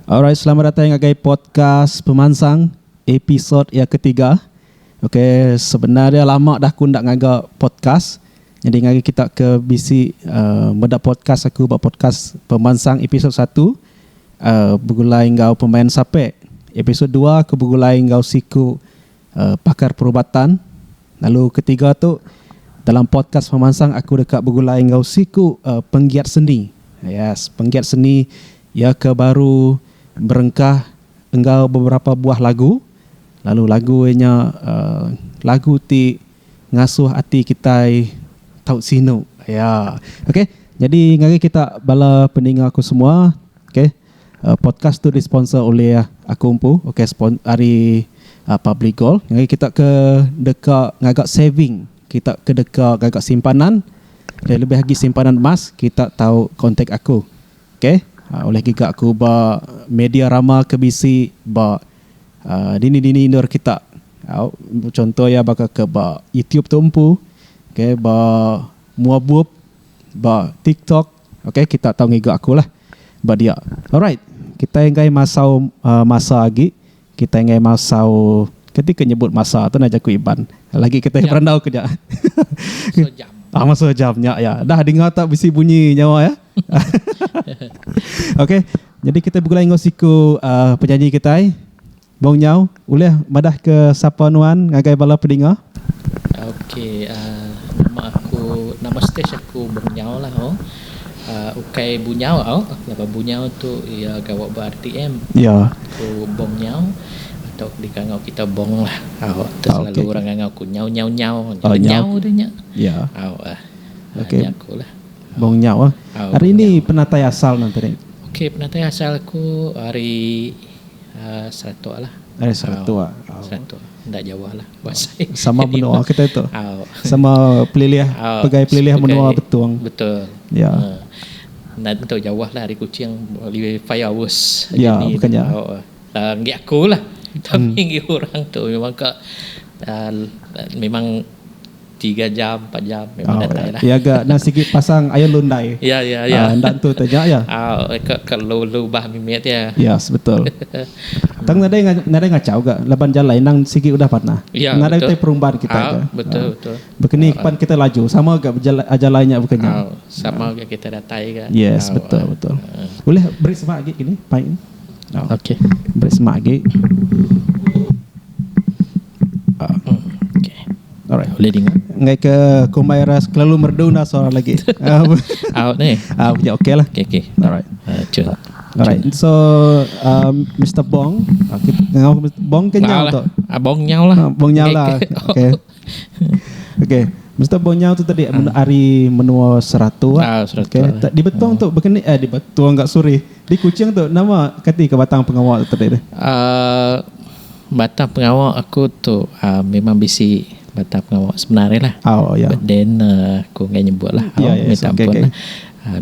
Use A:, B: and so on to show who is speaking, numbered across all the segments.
A: Alright, selamat datai ngagai podcast Pemansang episod iya ketiga. Okay, sebenar iya lama dah aku enda ngaga podcast. Nyadi ngagai kita ke bisi uh, meda podcast aku ba podcast Pemansang episod satu uh, begulai enggau pemain sape. Episod dua aku begulai enggau siku uh, pakar perubatan. Lalu ketiga tu dalam podcast Pemansang aku deka begulai enggau siku uh, penggiat seni. Yes, penggiat seni iya ke baru berengkah enggau beberapa buah lagu. Lalu lagu iya nya uh, lagu ti ngasuh ati kitai tau sinu. Ya. Okey, jadi ngagai kita bala peninga aku semua, okey. Podcast tu disponsor oleh aku empu ok ari Public Gold. Ngagai kita ke deka ngaga saving, kita ke deka ngaga simpanan lebih agi simpanan emas kita tau contact aku ok. Ulih giga aku ba media rama ke bisi ba dini-dini endur kita. Chunto iya baka ke ba YouTube tu empu ok ba mua bup Ba TikTok ok kita tau ngiga aku lah ba dia. Alright kitai enggai masau masa agi kitai enggai masau keti ke nyebut masa tu nah jaku Iban lagi kitai berandau ke nya. Ah masau jam nya ya dah dinga tak bisi bunyi nyawa ya. Ok jadi kitai begulai enggau siku penyanyi kitai Bong Nyau ulih madah ke sapa nuan ngagai bala peninga?
B: Ok nama aku nama stage aku Bong Nyau lah oh. Ukai Bunyau au laban Bunyau tu iya gawa ba RTM.
A: Ya.
B: Aku Bong Nyau atau dikangau kita Bong lah au. Tu selalu orang ngangau aku Nyau Nyau Nyau.
A: Oh,
B: Nyau tu nya.
A: Ya.
B: Au ah.
A: Ok.
B: Nya aku lah.
A: Bong Nyau ah. Ari ni penatai asal nuan tadi?
B: Ok penatai asal aku ari. Seratok lah.
A: Ari Seratok.
B: Oh. Seratok. Enda jauh lah. Basai.
A: Sama menua kita tu. Oh. Sama pelilih, oh. pegai pelilih menua Betong.
B: Betul.
A: Ya. Uh,
B: enda tentu jauh lah ari Kuching lebih 5 hours.
A: Ya, bukannya.
B: Oh. Uh, ngi aku lah. Tapi hmm. ngi orang tu memang ka uh, memang 3 jam, 4 jam memang
A: oh,
B: datai lah.
A: Ya ga na sigi pasang air lundai.
B: Ya ya ya.
A: Enda entu te nya ya.
B: Oh, ke ke lu lubah mimit ya.
A: Yes, betul. Tang nadai nadai ngachau ga laban jalai nang sigi udah panah.
B: Ya,
A: nadai
B: betul.
A: utai perumban kita
B: oh,
A: ga.
B: Betul betul.
A: Bekeni oh, pan kita laju sama ga berjalai jalai nya bukan nya.
B: Oh, sama ga kita datai ga.
A: Yes,
B: oh,
A: betul betul. Boleh beri semak agi kini, pai. Oh.
B: Okey.
A: Beri semak agi.
B: Okey.
A: Alright.
B: Boleh dengar.
A: Ngai ke kumbai ras kelalu merdu enda suara lagi.
B: Out ni.
A: Ah, ya okey lah.
B: Okey okey.
A: Alright.
B: Cun.
A: Alright. So um, Mr. Bong, okay. Ngau Bong ke nyau tu?
B: Ah, Bong nyau lah.
A: Ah, Bong nyau lah. Okey. Okey. Mr. Bong nyau tu tadi hmm. ari menua Seratua.
B: Ah, Seratua.
A: Okay. Di Betong tu bekeni eh di Betong enggak sorry. Di Kuching tu nama kati ke batang pengawa tu tadi?
B: Uh, Batang pengawa aku tu uh, memang bisi batang pengawa sebenarnya lah.
A: Oh, yeah.
B: But then uh, aku enggai nyebut lah.
A: Yeah,
B: oh,
A: yes,
B: minta
A: okay,
B: ampun
A: okay.
B: lah.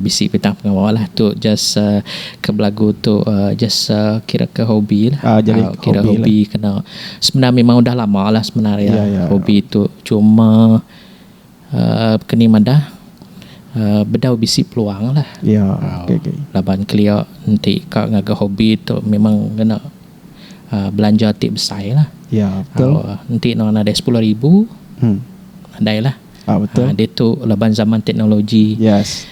B: Bisi batang pengawa lah tu just ke belagu tu just kira ke hobi lah.
A: Ah, jadi
B: Kira
A: hobi
B: hobi lah. Kena sebenarnya memang udah lama lah sebenarnya
A: yeah, yeah,
B: hobi tu cuma keni madah bedau bisi peluang lah.
A: Ya, yeah, okay, okay.
B: Laban kelia enti ka ngaga hobi tu memang kena belanja ti besai lah.
A: Ya, betul.
B: Enti nuan nadai 10,000, nadai lah.
A: Ah, betul.
B: Diatu laban zaman teknologi.
A: Yes.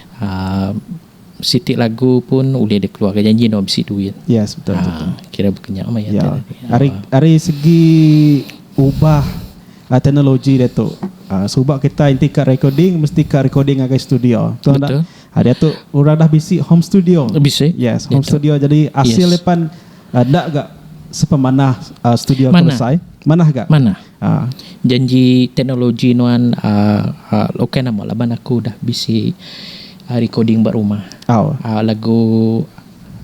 B: Siti lagu pun ulih dikeluarka janji nuan bisi duit.
A: Yes, betul, betul.
B: Kira baka nya mah
A: ya. Ari ari segi ubah teknologi diatu. Suba kita enti ka recording mesti ka recording ngagai studio.
B: Betul enda?
A: Diatu orang dah bisi home studio.
B: Bisi.
A: Yes, home studio jadi asil
B: Yes.
A: dia pan Enda ga sepemanah studio ke
B: Manah.
A: besai. Manah ga.
B: Manah.
A: Ha.
B: Janji teknologi nuan uhh ukai nama laban aku udah bisi recording ba rumah.
A: Au.
B: Uhh lagu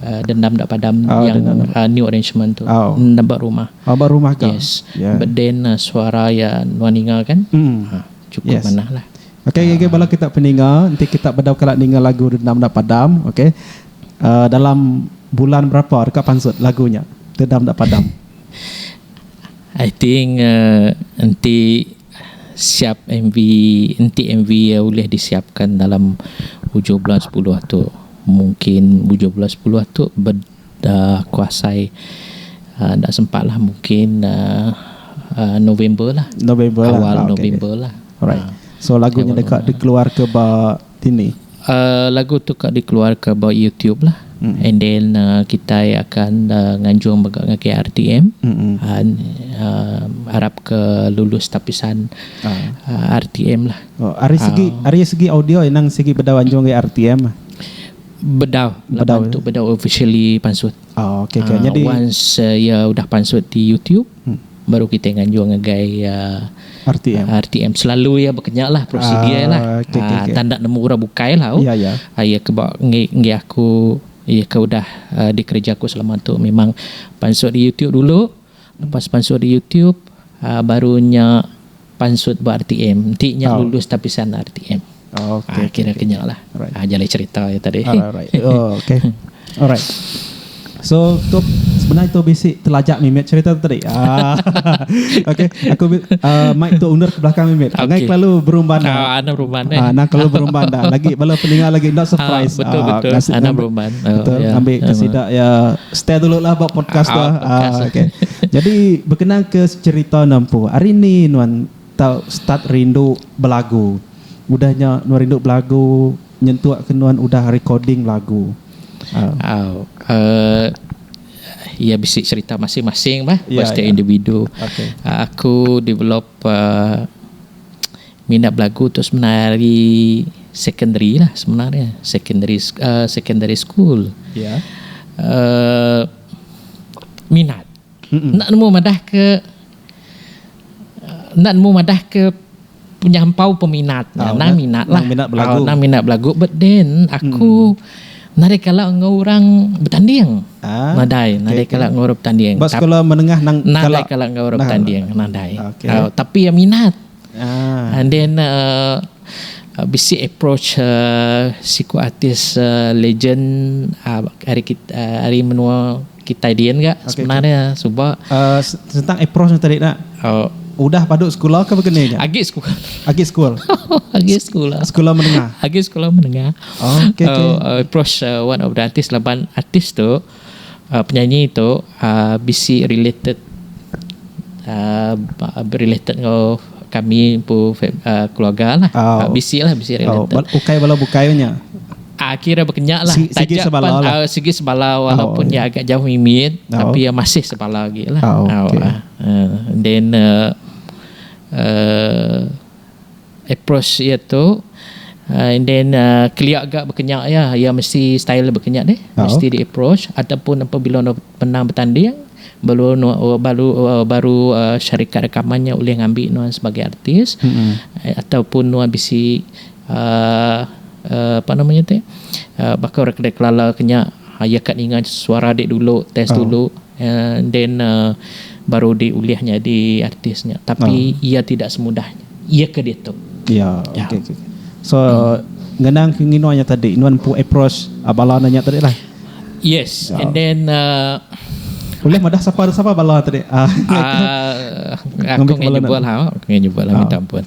B: uhh Dendam Enda Padam
A: Au,
B: yang
A: Dendam Enda
B: uhh new arrangement tu
A: Au.
B: enda ba rumah.
A: Au ba rumah ga.
B: Yes.
A: Yeah.
B: But then suara iya nuan ninga kan.
A: Mm.
B: Uhh cukup
A: Yes.
B: manah lah.
A: Okey ngagai bala kita peninga enti kita bedau kala ninga lagu Dendam Enda Padam okey uhh dalam bulan berapa deka pansut lagu nya Dendam Enda Padam.
B: I think uhh enti siap MV enti MV iya ulih disiapkan dalam ujung bulan sepuluh tu mungkin ujung bulan sepuluh tu. Aku asai enda sempat lah mungkin November lah.
A: November lah.
B: Awal November lah.
A: Alright. So lagu nya deka dikeluar ke ba dini?
B: Lagu tu ka dikeluar ke ba YouTube lah. And then kitai akan nganjung mega ngagai RTM. Arap ke lulus tapisan RTM lah.
A: Oh, ari segi ari segi audio inang sigi bedau anjung ngagai RTM.
B: Bedau, laban tu bedau officially pansut.
A: Oh, okay, okay. Jadi
B: once iya udah pansut di YouTube, baru kitai nganjung ngagai
A: RTM.
B: RTM. Selalu iya baka nya lah prosedur iya lah.
A: Okay, okay, okay.
B: Tanda nemu orang bukai lah.
A: Ya, ya.
B: Iya ke ba enggi enggi aku iya ke udah dikereja aku selama tu memang pansut di YouTube dulu. Lepas pansut di YouTube baru nya pansut ba RTM. Enti nya lulus tapisan RTM.
A: Oh, okay,
B: ah, kira
A: okay,
B: kenya lah.
A: Alright.
B: Ah, jalai cerita ya tadi.
A: Alright. Oh, okay. Alright. So, tu sebenarnya tu bisi telajak mimit cerita tu tadi. Ah. okay, aku mic tu undur ke belakang mimit.
B: Okay.
A: Ngai kelalu berumban.
B: Ah, ana berumban eh.
A: Ah, nang kelalu berumban dah. Lagi bala peninga lagi not surprise.
B: Ah, betul
A: ah,
B: betul. Ana berumban.
A: Oh, betul.
B: Ya.
A: Ambil kesidak ya stay dulu lah buat podcast tu.
B: Ah,
A: ah, okay. Jadi berkenaan ke cerita nampu. Hari ni nuan tau start rindu belagu. Udahnya nuan rindu belagu nyentuk ke nuan udah recording lagu.
B: Oh, ya bisi cerita masing-masing bah,
A: Ya,
B: setiap
A: ya.
B: individu.
A: Okay.
B: Aku develop minat belagu tu sebenarnya secondary lah sebenarnya, secondary secondary school.
A: Ya.
B: Minat. Nak nemu madah ke nak nemu madah ke penyampau peminat.
A: Oh,
B: nang minat lah.
A: Nang minat belagu.
B: Oh, nang minat belagu. But then aku nadai kala enggau orang bertanding.
A: Ah,
B: nadai, nadai
A: okay,
B: kala enggau orang bertanding.
A: Ba sekolah menengah nang
B: nadai kala enggau orang bertanding, nadai.
A: Okay.
B: Tapi yang minat.
A: Ah.
B: And then bisi approach siku artis legend hari kita, hari menua kita dian gak
A: Okay,
B: sebenarnya suba
A: Tentang approach tadi nak. Udah paduk sekolah ke begini nya?
B: Agi sekolah.
A: Agi sekolah.
B: Agi sekolah.
A: Sekolah menengah.
B: Agi sekolah menengah.
A: Oh, okay, okay.
B: Approach one of the artist laban artis tu penyanyi tu bisi related related ngau kami pu keluarga lah.
A: Oh.
B: Bisi lah, bisi
A: Oh,
B: related.
A: ukai bala bukai nya.
B: Kira berkenyak lah.
A: Sigi
B: Tajak
A: sebala
B: pan,
A: lah.
B: Sigi sebala walaupun
A: Oh,
B: dia agak jauh mimit,
A: Oh.
B: tapi ya masih sebala lagi lah.
A: Oh, okay.
B: Then approach ia tu, and then clear agak berkenyak ya, ia mesti style berkenyak deh.
A: Oh.
B: Mesti di approach ataupun apabila no menang bertanding baru no, baru baru syarikat rekamannya boleh ngambil nuan sebagai artis. Ataupun nuan bisi apa namanya tu bakal orang kedai kelala kenyak ya kat ingat suara adik dulu test dulu and then baru diulihnya di artisnya tapi ia tidak semudahnya ia ke dia tu.
A: Ya,
B: Ya.
A: okey okey. So ngenang keinginannya tadi nuan pu approach bala nanya tadi lah.
B: Yes, and then
A: boleh madah siapa siapa bala tadi.
B: Aku
A: Ngambil
B: ngai
A: kepala
B: jumpa
A: nak.
B: lah, aku ngai jumpa lah, minta ampun.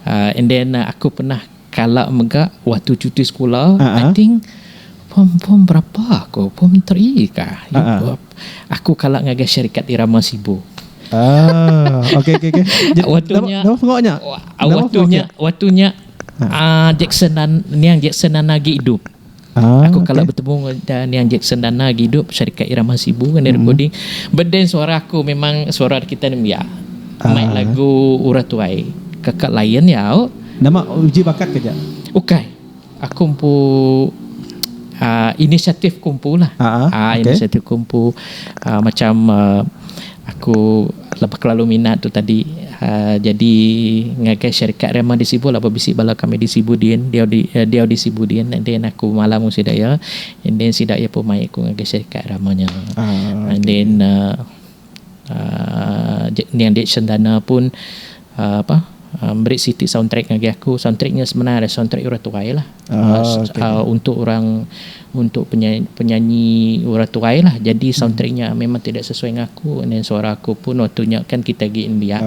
B: And then aku pernah kalak megak waktu cuti sekolah, I think form berapa aku? Form 3 kah? Aku kalak ngagai syarikat Irama Sibu.
A: Okey okey okey. Jadi,
B: Waktunya
A: nama pengoknya?
B: Waktunya waktunya Jackson dan niang Jackson dan lagi hidup. Aku kalau bertemu dan yang Jackson Dana lagi hidup syarikat Irama Sibu kan dia recording. But then suara aku memang suara kita ni ya. Main lagu Urat Tuai. Kakak lain ya.
A: Nama uji bakat kerja.
B: Okey. Aku pun inisiatif kumpul lah. Inisiatif kumpul macam aku lepas kelalu minat tu tadi jadi ngagai syarikat Rema di Sibu lah bisik bala kami di Sibu dien dia di dia di Sibu dien and then aku malam sidak ya and then sidak ya pun mai aku ngagai syarikat Ramanya. And then yang Jackson Dana pun beri siti soundtrack ngagai aku. Soundtracknya sebenarnya soundtrack Urat Tuai lah. Untuk orang untuk penyanyi Urat Tuai lah. Jadi soundtracknya memang tidak sesuai dengan aku. Dan suara aku pun waktunya kan kita pergi India.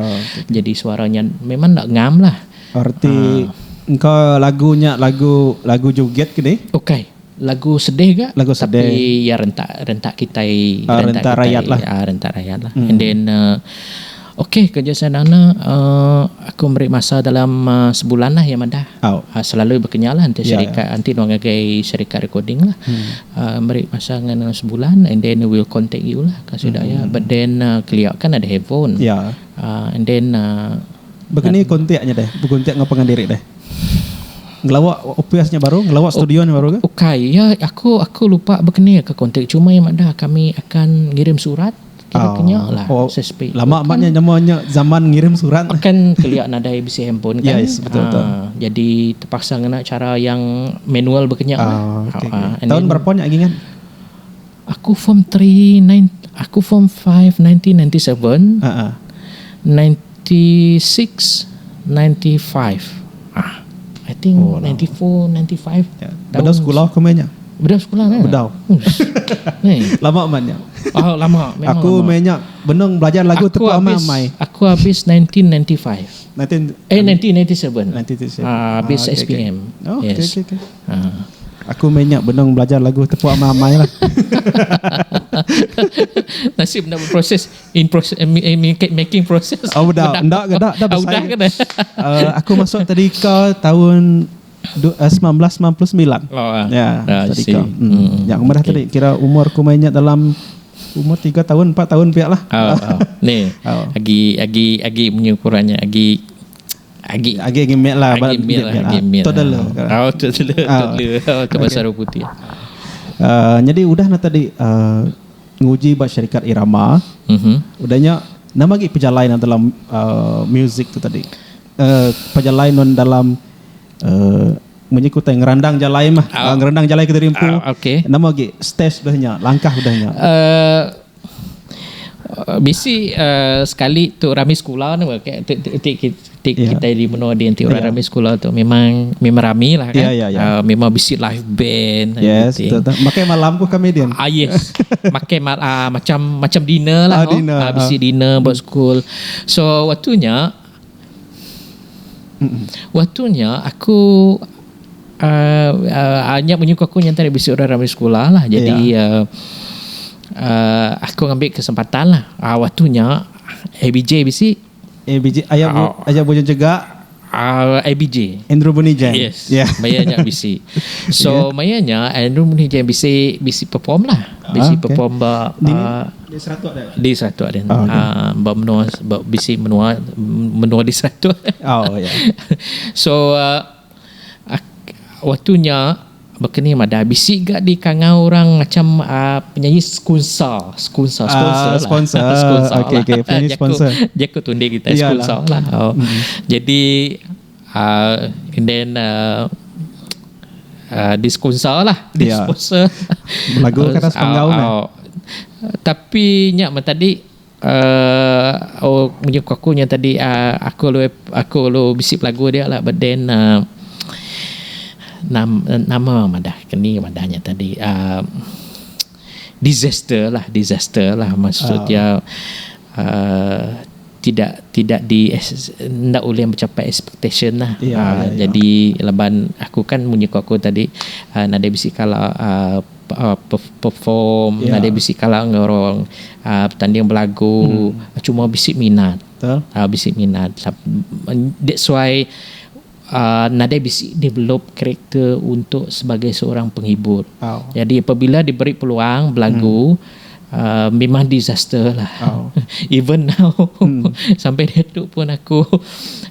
B: Jadi suaranya memang tak ngam lah.
A: Arti engkau lagunya lagu joget ke ni?
B: Okey. Lagu sedih ga
A: Lagu sedih.
B: tapi ya rentak rentak kitai
A: Ah, rentak
B: kitai
A: rayat lah.
B: ah rentak rayat lah. And then uh, okay kerja Sendana uh, aku meri masa dalam uh, sebulan lah ya madah.
A: Oh.
B: Uh, selalu bekenyal lah nanti
A: Ya,
B: syarikat nanti nuan ngagai syarikat recording lah. Uh, meri masa dengan sebulan and then we'll contact you lah kasih hmm. ya. But then uh, kelia kan ada handphone.
A: Ya.
B: Uh, and then uh,
A: Begini kontaknya deh, berkontak dengan pengan diri deh. Ngelawak OPS-nya baru, ngelawak studionya baru ke?
B: Okay, ya aku aku lupa berkena ke kontak. Cuma yang ada kami akan ngirim surat kira kena lah.
A: Oh,
B: Sespe.
A: lama amatnya namanya zaman ngirim surat.
B: Kan keliak nadai bisi handphone kan.
A: Yes, betul, betul.
B: Ah, jadi terpaksa ngena cara yang manual berkenyak lah.
A: Ah, okay,
B: Ah,
A: okay.
B: and
A: Tahun
B: then
A: berapa nya lagi kan?
B: Aku form 3 9 aku form 5 1997
A: Ah, ah.
B: 96 95. Ah, I think oh, 94 95.
A: Ya. Bedau sekolah aku mainnya.
B: Bedau sekolah kan?
A: Bedau.
B: Ni.
A: Lama amatnya.
B: Oh, lama memang
A: Aku
B: lama.
A: mainnya benung belajar lagu
B: aku
A: tepuk
B: habis,
A: amai.
B: Aku habis 1995.
A: 19
B: Eh 1997.
A: 1997.
B: Ah, habis
A: Ah, okay,
B: SPM.
A: okay. Oh, okay,
B: yes.
A: okay, okay.
B: Ah.
A: Aku mainnya benung belajar lagu tepuk amai lah.
B: Nasib nak berproses in process eh, making process.
A: Oh, dah, enggak ke dah, dah
B: Ah, udah
A: besar.
B: ke dah.
A: Aku masuk tadika tahun 1999.
B: Oh, ah.
A: Ya,
B: Ah, I
A: tadika.
B: see.
A: Hmm. Yang umur dah
B: okay.
A: tadi kira umur aku mainnya dalam umur 3 tahun 4 tahun pihak lah.
B: Oh, oh. Ni.
A: Oh.
B: Agi agi agi punya ukurannya agi agi
A: Agi agi mek lah,
B: agi mil lah, agi mil.
A: Toddler.
B: Oh, toddler,
A: Ah.
B: toddler. Oh, ke pasar putih.
A: Jadi udah nak tadi nguji buat syarikat Irama.
B: Mhm.
A: Udahnya nama lagi perjalanan dalam music tu tadi. Perjalanan dalam menyikuti ngerandang jalai mah. Ngerandang jalai ke rimpu.
B: Ah, okey.
A: Nama lagi stage udahnya, langkah udahnya.
B: Bisi sekali tu rami sekolah ni okay, ti
A: Ya.
B: kita di menua di nanti orang
A: Ya.
B: rami sekolah tu memang memang rami lah kan.
A: Ya, ya, ya.
B: Memang bisi live band
A: Yes,
B: everything.
A: betul, betul. Makai malam ku kami dia.
B: Ah yes. Makan macam macam dinner lah.
A: Ah, dinner,
B: Ah, bisi dinner buat school. So waktunya waktunya aku hanya menyuka aku yang tadi bisi orang ramai sekolah lah. Jadi aku ngambil kesempatan lah. Waktunya ABJ bisi
A: ABJ ayah bu,
B: Oh.
A: ayah bujang juga
B: ABJ.
A: Andrew Bunijan.
B: Yes.
A: Yeah.
B: Mayanya BC. So mayanya Andrew Bunijan BC BC perform lah. BC
A: Ah, okay.
B: perform ba
A: Di
B: uh,
A: di seratus ada.
B: di satu ada.
A: Ah, okay.
B: Ba menua ba BC menua menua di satu.
A: Oh ya.
B: So waktunya berkeni mada bisi gak di kangau orang macam penyanyi sponsor sponsor sponsor
A: Ah,
B: lah.
A: sponsor.
B: sponsor
A: Okey,
B: lah.
A: okey, penyanyi
B: Jaku-
A: sponsor.
B: jaku tundi kita
A: Iyalah.
B: sponsor lah oh. Jadi and then di sponsor lah di
A: Ya.
B: sponsor
A: Lagu kata sepanggau
B: Ah,
A: nah.
B: ah. Tapi nyak mah tadi oh punya aku nya tadi aku lu bisik lagu dia lah but then nama madah keni madahnya tadi disaster lah disaster lah maksudnya tidak tidak di ndak boleh mencapai expectation lah.
A: Ya, ya, ya.
B: Jadi laban aku kan munyi aku tadi nada bisi kala perform nada bisi kala ngorong bertanding berlagu cuma bisi minat.
A: Betul.
B: Bisi minat. That's why nada bisi develop karakter untuk sebagai seorang penghibur.
A: Oh.
B: Jadi apabila diberi peluang berlagu memang disaster lah.
A: Oh.
B: Even now sampai detuk pun aku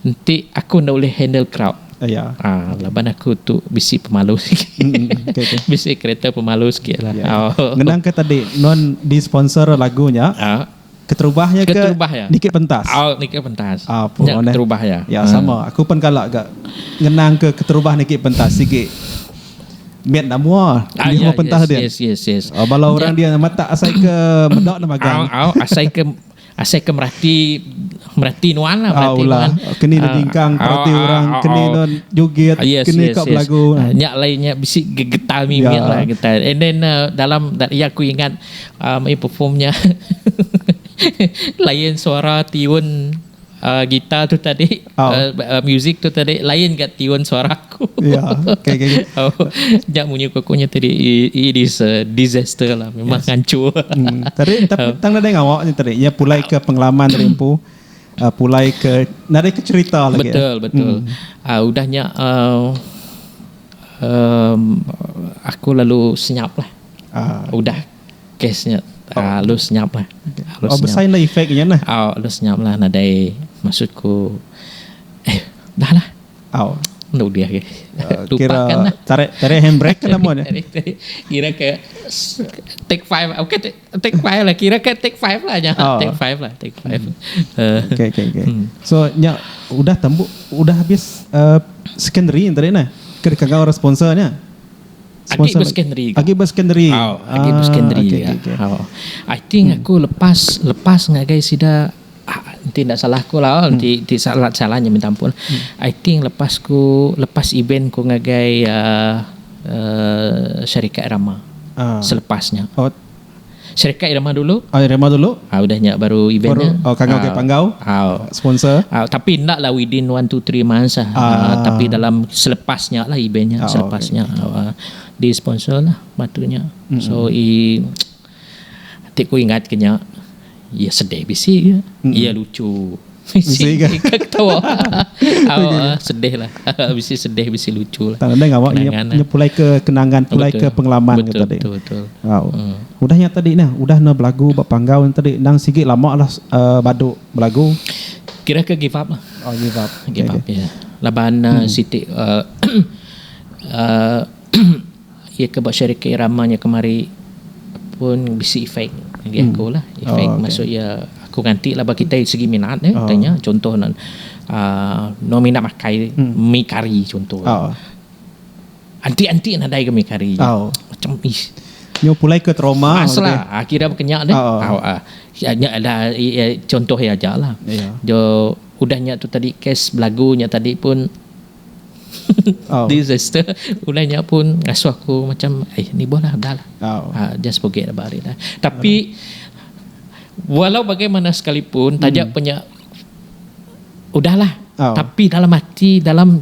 B: nanti aku ndak boleh handle crowd.
A: Ya.
B: Laban aku tu bisi pemalu sikit.
A: Okay, okay.
B: Bisi kereta pemalu sikit lah.
A: Ya.
B: Oh.
A: Ngenang ke tadi non di sponsor lagunya. Keterubahnya ke
B: Keterubah ya.
A: Dikit pentas.
B: Oh, dikit pentas.
A: Ah, apa
B: Ya,
A: mana?
B: keterubah ya.
A: Ya, sama. Aku pun kalak gak ngenang ke keterubah nikit pentas sikit. Miat nak mua.
B: Ah,
A: Dia
B: ya,
A: mau pentas
B: yes,
A: dia.
B: Yes, yes, yes.
A: Oh, balau orang dia mata asai ke medak nak magang.
B: Au, au, asai ke asai ke merati merati nuan lah,
A: Ah,
B: merati
A: ulah.
B: nuan.
A: Keni dia dingkang, merati orang, keni non joget,
B: Ah, yes,
A: keni
B: yes,
A: kau
B: yes.
A: berlagu.
B: Nyak lainnya bisik gegetar mimit
A: Ya.
B: lah getar. And then dalam ya aku ingat performnya lain suara tiun gitar tu tadi
A: Oh.
B: Music tu tadi lain ga tiun suara aku.
A: Ya, okay, okay, okay.
B: Oh, nya munyi ku aku nya tadi it is a disaster lah memang yes. Hancur.
A: Tadi tapi tang nadai ngawa nya tadi nya pulai ke pengalaman tadi empu pulai ke nadai ke cerita lagi.
B: Betul betul. Udah nya aku lalu senyap lah. Udah kes nya lalu senyap lah.
A: Lalu oh, besai enda efek nya nah.
B: Oh, lalu senyap lah nadai maksud ku eh dah lah.
A: Oh.
B: Enda ulih agi.
A: Kira lah. Tarik tarik handbrake ke nama nya.
B: Kira ke take five. Okay, take, take five lah. Kira ke take five lah nya. Oh. Take five lah, take five.
A: Okay, okay, okay. So nya udah tembu udah habis secondary tadi nah. Ke kagau orang sponsor nya.
B: Agi bersekondari.
A: Agi bersekondari.
B: Oh, agi bersekondari.
A: Okay, okay, okay.
B: Oh. I think aku lepas lepas ngagai sida enti enda salah aku lah enti enti salah salah nya minta ampun. I think lepas ku lepas event ku ngagai uhh syarikat Irama selepas nya. Syarikat Irama dulu.
A: Oh Irama dulu.
B: Ah udah nya baru event nya.
A: Oh kangau ke Panggau. Sponsor.
B: Tapi enda lah within 1 2 3 months lah. Tapi dalam selepas nya lah event nya selepas nya di sponsor lah batu nya. So i Ti ku ingat ke nya, iya sedih bisi ke, iya lucu bisi ke ketawa. Au sedih lah. Bisi sedih bisi lucu lah.
A: Tang endang awak nya pulai ke kenangan pulai ke pengalaman ke tadi.
B: Betul betul.
A: Au. Udah nya tadi neh, udah ne belagu ba panggau nya tadi endang sigi lama lah badu belagu.
B: Kira ke give up lah.
A: Oh give up.
B: Give up ya. Laban siti Iya ke ba syarikat irama nya kemari pun bisi efek ngagai aku lah. Efek maksud iya aku nganti laban kitai segi minat eh utai nya. Contoh ne uhh nuan minat makai mi kari contoh. Anti anti nadai ga mi kari nya. Macam ish.
A: Nyu pulai ke trauma.
B: Masalah kira baka nya deh. Nya ada contoh iya aja lah. Jo udah nya tu tadi kes belagu nya tadi pun.
A: Oh.
B: Disaster udah nya pun ngasuh aku macam eh ni boh lah dah lah.
A: Oh.
B: Just forget about it lah. Tapi walau bagaimana sekalipun taja punya udahlah.
A: Oh.
B: Tapi dalam hati dalam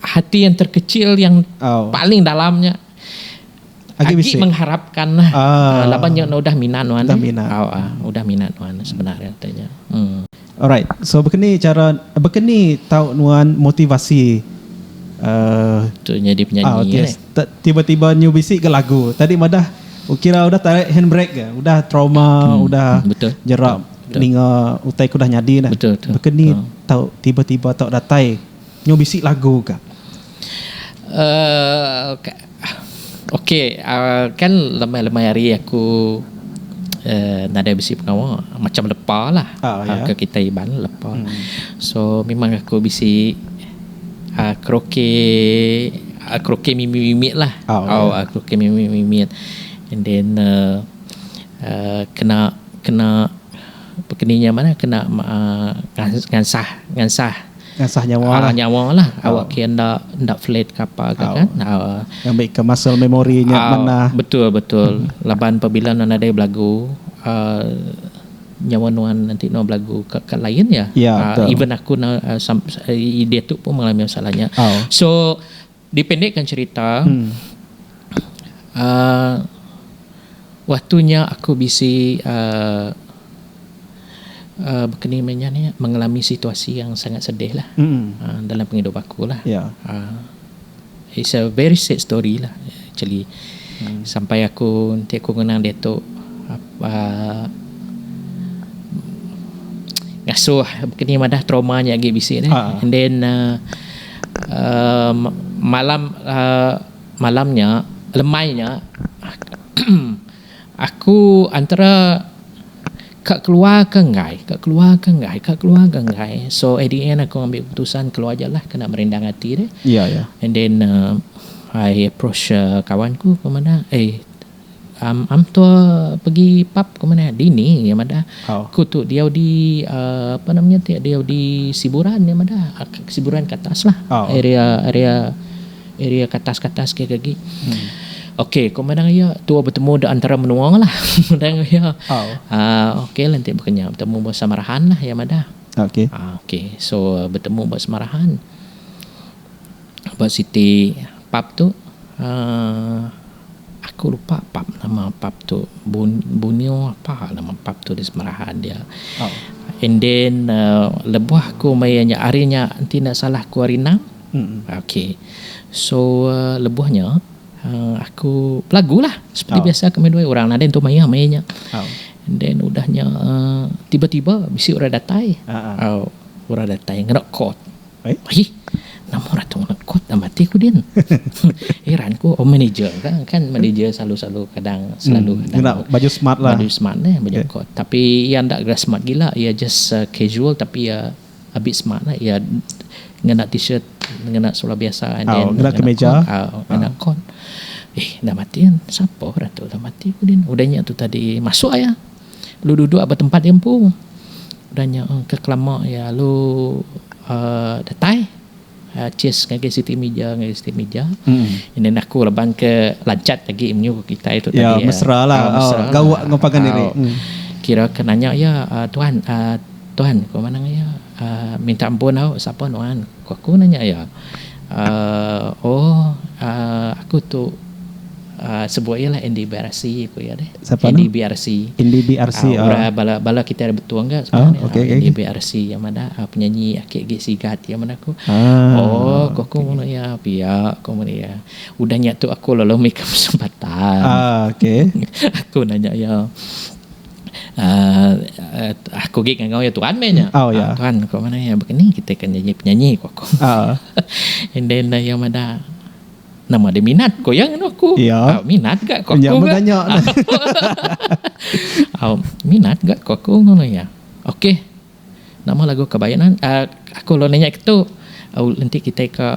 B: hati yang terkecil yang
A: oh.
B: paling dalamnya
A: agi,
B: agi
A: bisi.
B: mengharapkan lah. Laban nya udah minat nuan.
A: Udah minat.
B: Oh, udah minat nuan sebenarnya tanya.
A: Alright. So bekeni cara bekeni tau nuan motivasi
B: Tu nyadi penyanyi
A: ah, okay. Tiba-tiba nyu bisi ke lagu. Tadi madah oh, kira udah tarik handbrake ke, udah trauma, udah
B: betul.
A: jerak
B: Betul.
A: ninga utai ke udah nyadi nah.
B: Betul, betul.
A: Bekeni tau tiba-tiba tau datai nyu bisi lagu ka.
B: Okey kan lemai-lemai hari aku nadai bisi pengawa macam lepa lah ke kitai Iban lepa. So memang aku bisi karaoke karaoke mimit-mimit lah. Karaoke mimit-mimit and then kena kena pekeni nya mana kena ngansah ngansah.
A: Ngasah nyawa lah.
B: Nyawa lah. Awak ke enda enda flat ke apa ke kan.
A: Ngambi ke muscle memory nya manah.
B: Betul betul. Laban pabila nuan nadai belagu nyawa nuan enti nuan belagu ke ke lain ya.
A: Ya betul.
B: Even aku diatu pun mengalami masalah nya. So dipendekkan cerita waktu nya aku bisi Baka ni meh nya nih mengalami situasi yang sangat sedih lah dalam pengidup aku lah. It's a very sad story lah actually. Sampai aku enti aku ngenang diatu ngasuh baka ni madah trauma nya agi bisi deh. And then malam malam nya lemai nya Aku antara ka keluar ke enggai, ka keluar ke enggai, ka keluar ke enggai. So at the end aku ngambil keputusan keluar aja lah kena merindang ati deh.
A: Ya ya.
B: And then I approach kawan ku ku madah eh am am tua pergi pub ku madah dini iya madah.
A: Oh.
B: Ku tu diau di apa namanya ti diau di Siburan iya madah. Siburan ke atas lah.
A: Oh.
B: Area area Area katas katas ke agi. Ok ko madang iya tua betemu da antara menua lah madang iya. Aaa ok lah enti baka nya betemu ba Samarahan lah iya madah.
A: Okey.
B: Ah okey. So betemu ba Semarahan. Ba siti pub tu uhh aku lupa pub nama pub tu Borneo apa nama pub tu di Semarahan dia. And then uhh lebuh aku maya nya hari nya enti enda salah aku hari enam. Okey. So lebuh nya uhh aku belagu lah seperti biasa kami duai orang nadai entu mayuh maya nya. And then udah nya uhh tiba tiba bisi orang datai. Orang datai ngena coat. Aih, nama orang tu ngena kot dalam ati ku din. Heran ku, oh manager ka kan manager selalu selalu kadang selalu kadang
A: Ngena baju smart lah.
B: Baju smart neh baju okay. kot. Tapi iya enda gerak smart gila, iya just uh, casual tapi iya a bit smart lah. Iya ngena t-shirt, ngena seluar biasa and
A: oh,
B: then
A: ngena kemeja.
B: Kot, oh, ngena oh. kot. Eh, dah mati kan? Siapa orang tu dah mati ku din. Udah nya tu tadi masuk aya. Lu duduk ba tempat iya empu. Udah nya ke kelama iya lalu uhh datai uhh cheers ngagai siti mija ngagai siti mija. And then aku laban ke lanchat agi menyuh kitai tu
A: Ya,
B: tadi
A: mesra lah.
B: uhh mesra
A: Oh, gawa
B: lah.
A: enggau pangan diri.
B: Kira ke nanya iya uhh tuan uhh tuan ku manang iya uhh minta ampun au sapa nuan ku aku nanya iya. Uhh oh uhh aku tu. Uh, sebut iya lah Andy BRC ku iya deh.
A: Siapa
B: Andy
A: nu?
B: BRC.
A: Andy BRC.
B: Uh, uh. Bala bala kita ada betul enggak
A: sebenarnya. Oh, okay,
B: uh, Andy
A: okay.
B: BRC yang mana uh, penyanyi akik gig sigat yang mana aku.
A: Ah,
B: oh, kok aku okay. ya pia aku mana ya. Udah nyak tu aku lalu make kesempatan.
A: Ah, okay.
B: Aku nanya ya. Uh, uh, aku gig ngangau ya tuan meh nya.
A: Oh, ya.
B: Uh, tuan kau mana ya begini kita kan nyanyi penyanyi kok aku. And then uh, yang mana Nama dia minat ko yang anu aku.
A: Ya.
B: Ah, minat ga ko
A: Ya,
B: aku ga.
A: bertanya.
B: Ah, minat ga ko aku ngono ya. Okey. Nama lagu kebayanan uh, aku lo nanya ke tu. Uh, nanti kita ke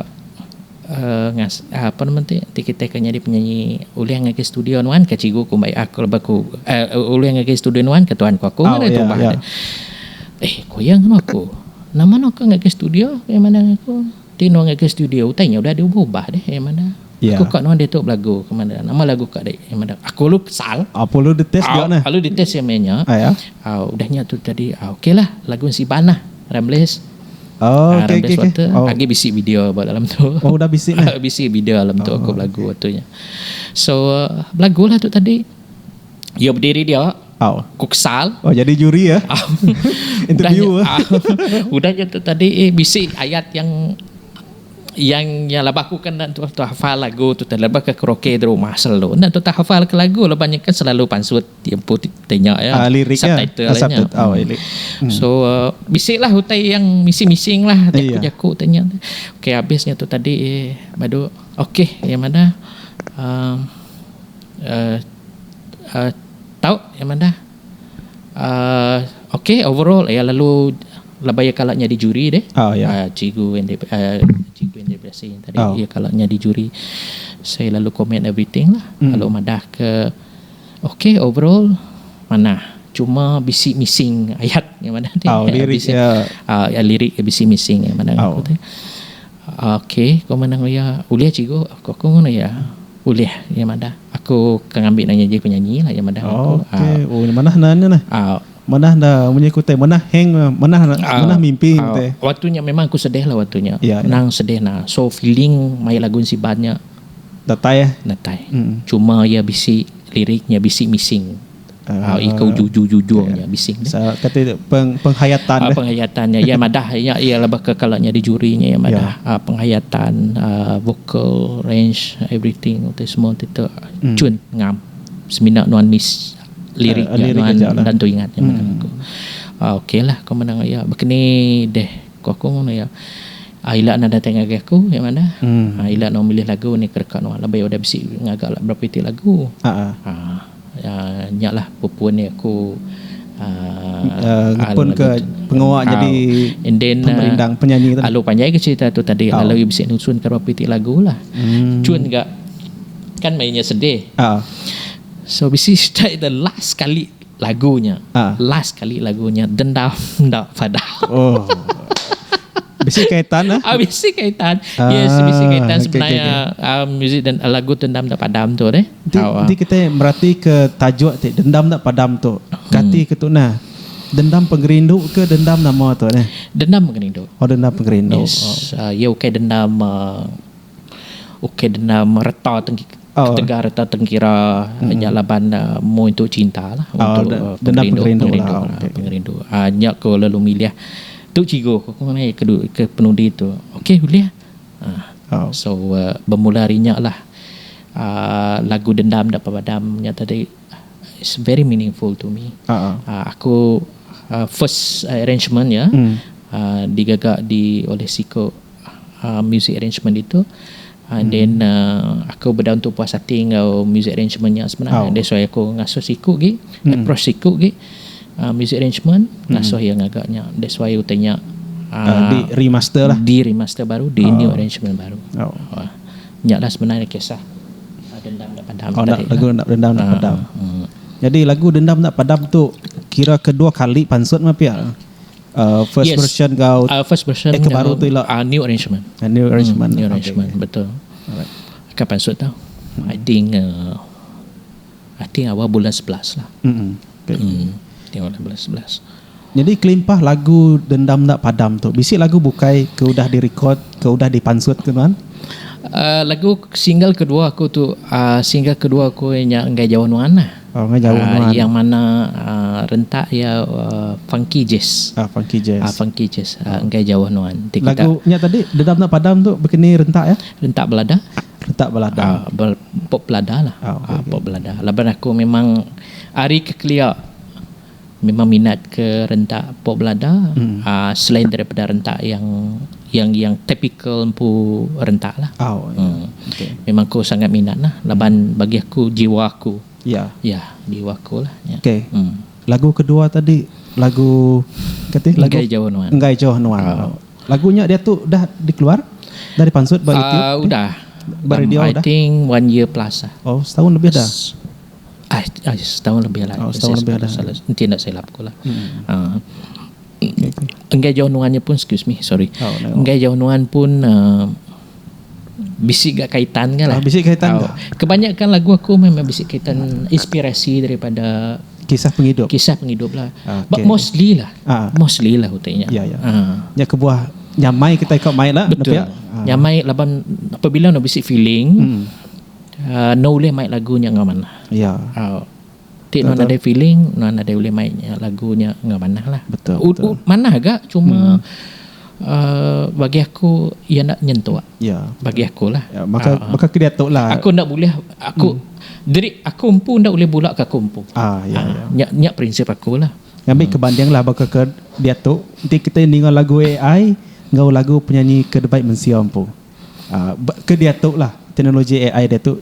B: uh, ngas uh, apa nama nanti nanti kita ke jadi penyanyi ulih ngagai studio nuan ke cikgu ku baik aku lepas aku uh, ulih ngagai studio nuan ke tuan ku aku
A: Oh,
B: ngene
A: ya,
B: tu bah.
A: ya.
B: Eh, ko yang ngono aku. Nama no ke ngagai studio yang mana aku? Ti nuan ngagai studio utai nya udah diubah-ubah deh yang mana.
A: Ya.
B: Aku kat nuan dia tu belagu ke mana. Nama lagu kat dek yang mana. Aku lu kesal.
A: Apa lu dites dia nah?
B: Lalu dites yang mainnya.
A: Ah, ya.
B: Ah, udahnya tu tadi ah, okey lah lagu si Banah Rambles.
A: Oh,
B: Ah,
A: okey
B: Rambles
A: okey okey.
B: Water.
A: Oh.
B: Lagi bisi video buat dalam tu.
A: Oh, udah bisi nah.
B: Bisi video dalam tu aku belagu waktunya. So uh, belagu lah tu tadi. Dia berdiri dia.
A: Oh.
B: Aku kesal.
A: Oh, jadi juri ya. Interview.
B: Udahnya, ah, udahnya tu tadi eh, bisi ayat yang yang yang lebah aku kan nak tu, tu hafal lagu tu tak lebah ke karaoke di rumah selalu nak tu tak hafal ke lagu lebahnya kan selalu pansut tiempo tanya ya
A: Ah, lirik ya.
B: subtitle
A: Ah,
B: lah nya.
A: subtitle. Oh, lirik.
B: So uh, bisik lah utai yang missing-missing lah
A: Iya.
B: jaku-jaku tanya. Okey habisnya tu tadi eh, badu okey yang mana uh, uh, uh, tahu yang mana uh, okey overall ya lalu lebaya kalaknya di juri deh.
A: Oh, ya.
B: Cikgu yang cikgu yang dia biasa yang tadi
A: Oh.
B: ya kalaknya di juri. Saya lalu komen everything lah. Lalu madah ke okey overall mana cuma bisi missing ayat yang mana ni.
A: Oh, lirik
B: Bisi,
A: ya.
B: Ya lirik bisi missing yang mana
A: Oh.
B: aku tu. Okey, kau mana ya uliah cikgu aku aku ngono ya. Uliah yang mana aku kan ambil nanya je penyanyi lah yang mana
A: Oh,
B: aku.
A: okey. Oh, mana nanya nah? Mana dah punya kutai, mana hang, mana mana mimpi kutai.
B: Waktunya memang aku sedih lah waktunya.
A: Ya, ya.
B: Nang sedih nah. So feeling mai lagu si banyak
A: Datai ya.
B: natai.
A: Mm.
B: Cuma ya bisi liriknya bisi missing. Ah, ikau jujur-jujurnya bising deh.
A: Sa kata penghayatan deh.
B: Penghayatannya ya madah ya ya lah bakal kalaknya di jurinya ya madah. Penghayatan vocal range everything itu semua itu cun ngam. Semina nuan miss liriknya
A: Lirik
B: nuan
A: aja lah.
B: dan tu ingat yang mana aku. Okey lah kau menang ya. Begini deh kau aku ngono ya. Ila nak datang ngagai aku yang mana? Ila nak milih lagu ni kerekat nuan lebih udah bisi ngagak lah berapa itik lagu. Ya, nyak lah pupuan ni aku
A: Ngepun ke pengawak jadi
B: and then,
A: pemerindang penyanyi tu.
B: Lalu panjai ke cerita tu tadi lalu bisa nusun ke berapa itik lagu lah. Cun gak kan mainnya sedih. So bisi start the last kali lagunya. Last kali lagunya dendam ndak pada.
A: Oh. Bisi kaitan lah.
B: Bisi kaitan. Yes, bisi kaitan sebenarnya. Muzik dan lagu dendam tak padam tu deh.
A: Nanti kita merhati ke tajuk ti dendam tak padam tu. Kati ke tu nah. Dendam pengerindu ke dendam nama tu neh?
B: Dendam pengerindu.
A: Oh dendam pengerindu.
B: Yes. Oh. Iya ukai dendam ukai dendam reta tengki oh. ketegal reta tengkira mm. nya laban uh, mu untuk cinta lah
A: oh,
B: untuk
A: uh, dendam pengerindu,
B: pengerindu lah. Oh, okay. Pengerindu. Nya ko lalu milih tu cigu ko ngai ke ke penudi tu. Okey boleh.
A: Oh.
B: So uh, bermula hari nya lah uh, lagu dendam dak padam nya tadi it's very meaningful to me.
A: Uh-huh.
B: Aku first arrangement ya digaga di oleh siko music arrangement itu. And then aku beda untuk puas hati enggau music arrangement nya sebenarnya. That's why aku ngasuh siku gi, approach siku gi music arrangement ngasuh iya ngaga nya. That's why utai nya
A: di remaster lah.
B: Di remaster baru, di new arrangement baru. Nya lah sebenarnya kisah dendam enda padam
A: oh, tadi. Lagu lah. Dendam enda padam. Jadi lagu dendam enda padam tu kira kedua kali pansut mah pia. First
B: yes.
A: version kau
B: first version
A: eh, ke baru tu ila
B: new arrangement.
A: New arrangement.
B: New arrangement okay. Betul.
A: Alright.
B: Kapan pansut tau? I think I think awal bulan 11 lah.
A: Okay.
B: Tengok bulan 11.
A: Jadi kelimpah lagu Dendam Enda Padam tu, bisi lagu bukai ke udah direkod, ke udah dipansut ke nuan?
B: Lagu single kedua aku tu, single kedua aku nya Enggai Jauh Nuan lah.
A: Oh, Enggai Jauh Nuan.
B: Yang mana rentak iya funky jazz.
A: Ah, funky jazz.
B: Ah, funky jazz. Enggai Jauh Nuan. Ti
A: kita Lagu nya tadi Dendam Enda Padam tu bekeni rentak ya?
B: Rentak belada.
A: Rentak belada.
B: Pop belada lah.
A: Oh, okay, okay.
B: Pop belada. Laban aku memang ari ke kelia memang minat ke rentak pop belada selain daripada rentak yang yang yang typical empu rentak lah.
A: Oh, ya. Okay.
B: Memang aku sangat minat lah laban bagi aku jiwa aku.
A: Ya.
B: Ya, jiwa aku lah. Ya.
A: Okay. Lagu kedua tadi lagu kati lagu
B: Enggai Jauh Nuan.
A: Enggai Jauh Nuan.
B: Oh.
A: Lagunya dia tu dah dikeluar? Dah dipansut ba YouTube?
B: Udah.
A: Ba radio
B: I
A: udah?
B: think 1 year plus lah.
A: Oh, setahun lebih dah.
B: Ah, setahun lebih lah.
A: Oh, setahun lebih dah.
B: Nanti nak silap aku lah.
A: Okay, okay.
B: Enggai Jauh Nuannya pun, excuse me, sorry.
A: Oh, no.
B: Enggai Jauh Nuan pun bisik gak kaitan kan lah.
A: Ah, bisik kaitan
B: Oh.
A: gak?
B: Kebanyakan lagu aku memang bisik kaitan inspirasi daripada
A: kisah penghidup.
B: Kisah penghidup lah.
A: Okay.
B: But mostly lah.
A: Ah.
B: Mostly lah utainya.
A: Ya, ya.
B: Ah.
A: Ya kebuah nyamai kita ikut main lah.
B: Betul.
A: Nepia. Ah.
B: Nyamai laban apabila no bisik feeling, no boleh main lagunya ngah mana.
A: Ya.
B: Ti non ada feeling, non ada boleh main lagunya ngah mana lah.
A: Betul, betul.
B: Mana agak cuma bagi aku ia nak nyentuh.
A: Ya.
B: Bagi aku lah.
A: Ya, maka maka ke dia tok lah.
B: Aku nak boleh aku dari aku empu nak boleh bulak ke aku empu.
A: Ah, ya, ya.
B: Nyak, nyak prinsip aku lah.
A: Ngambil kebanding lah baka ke dia tok. Nanti kita dengar lagu AI ngau lagu penyanyi ke debat mensia empu. Ke dia tok lah teknologi AI dia tu.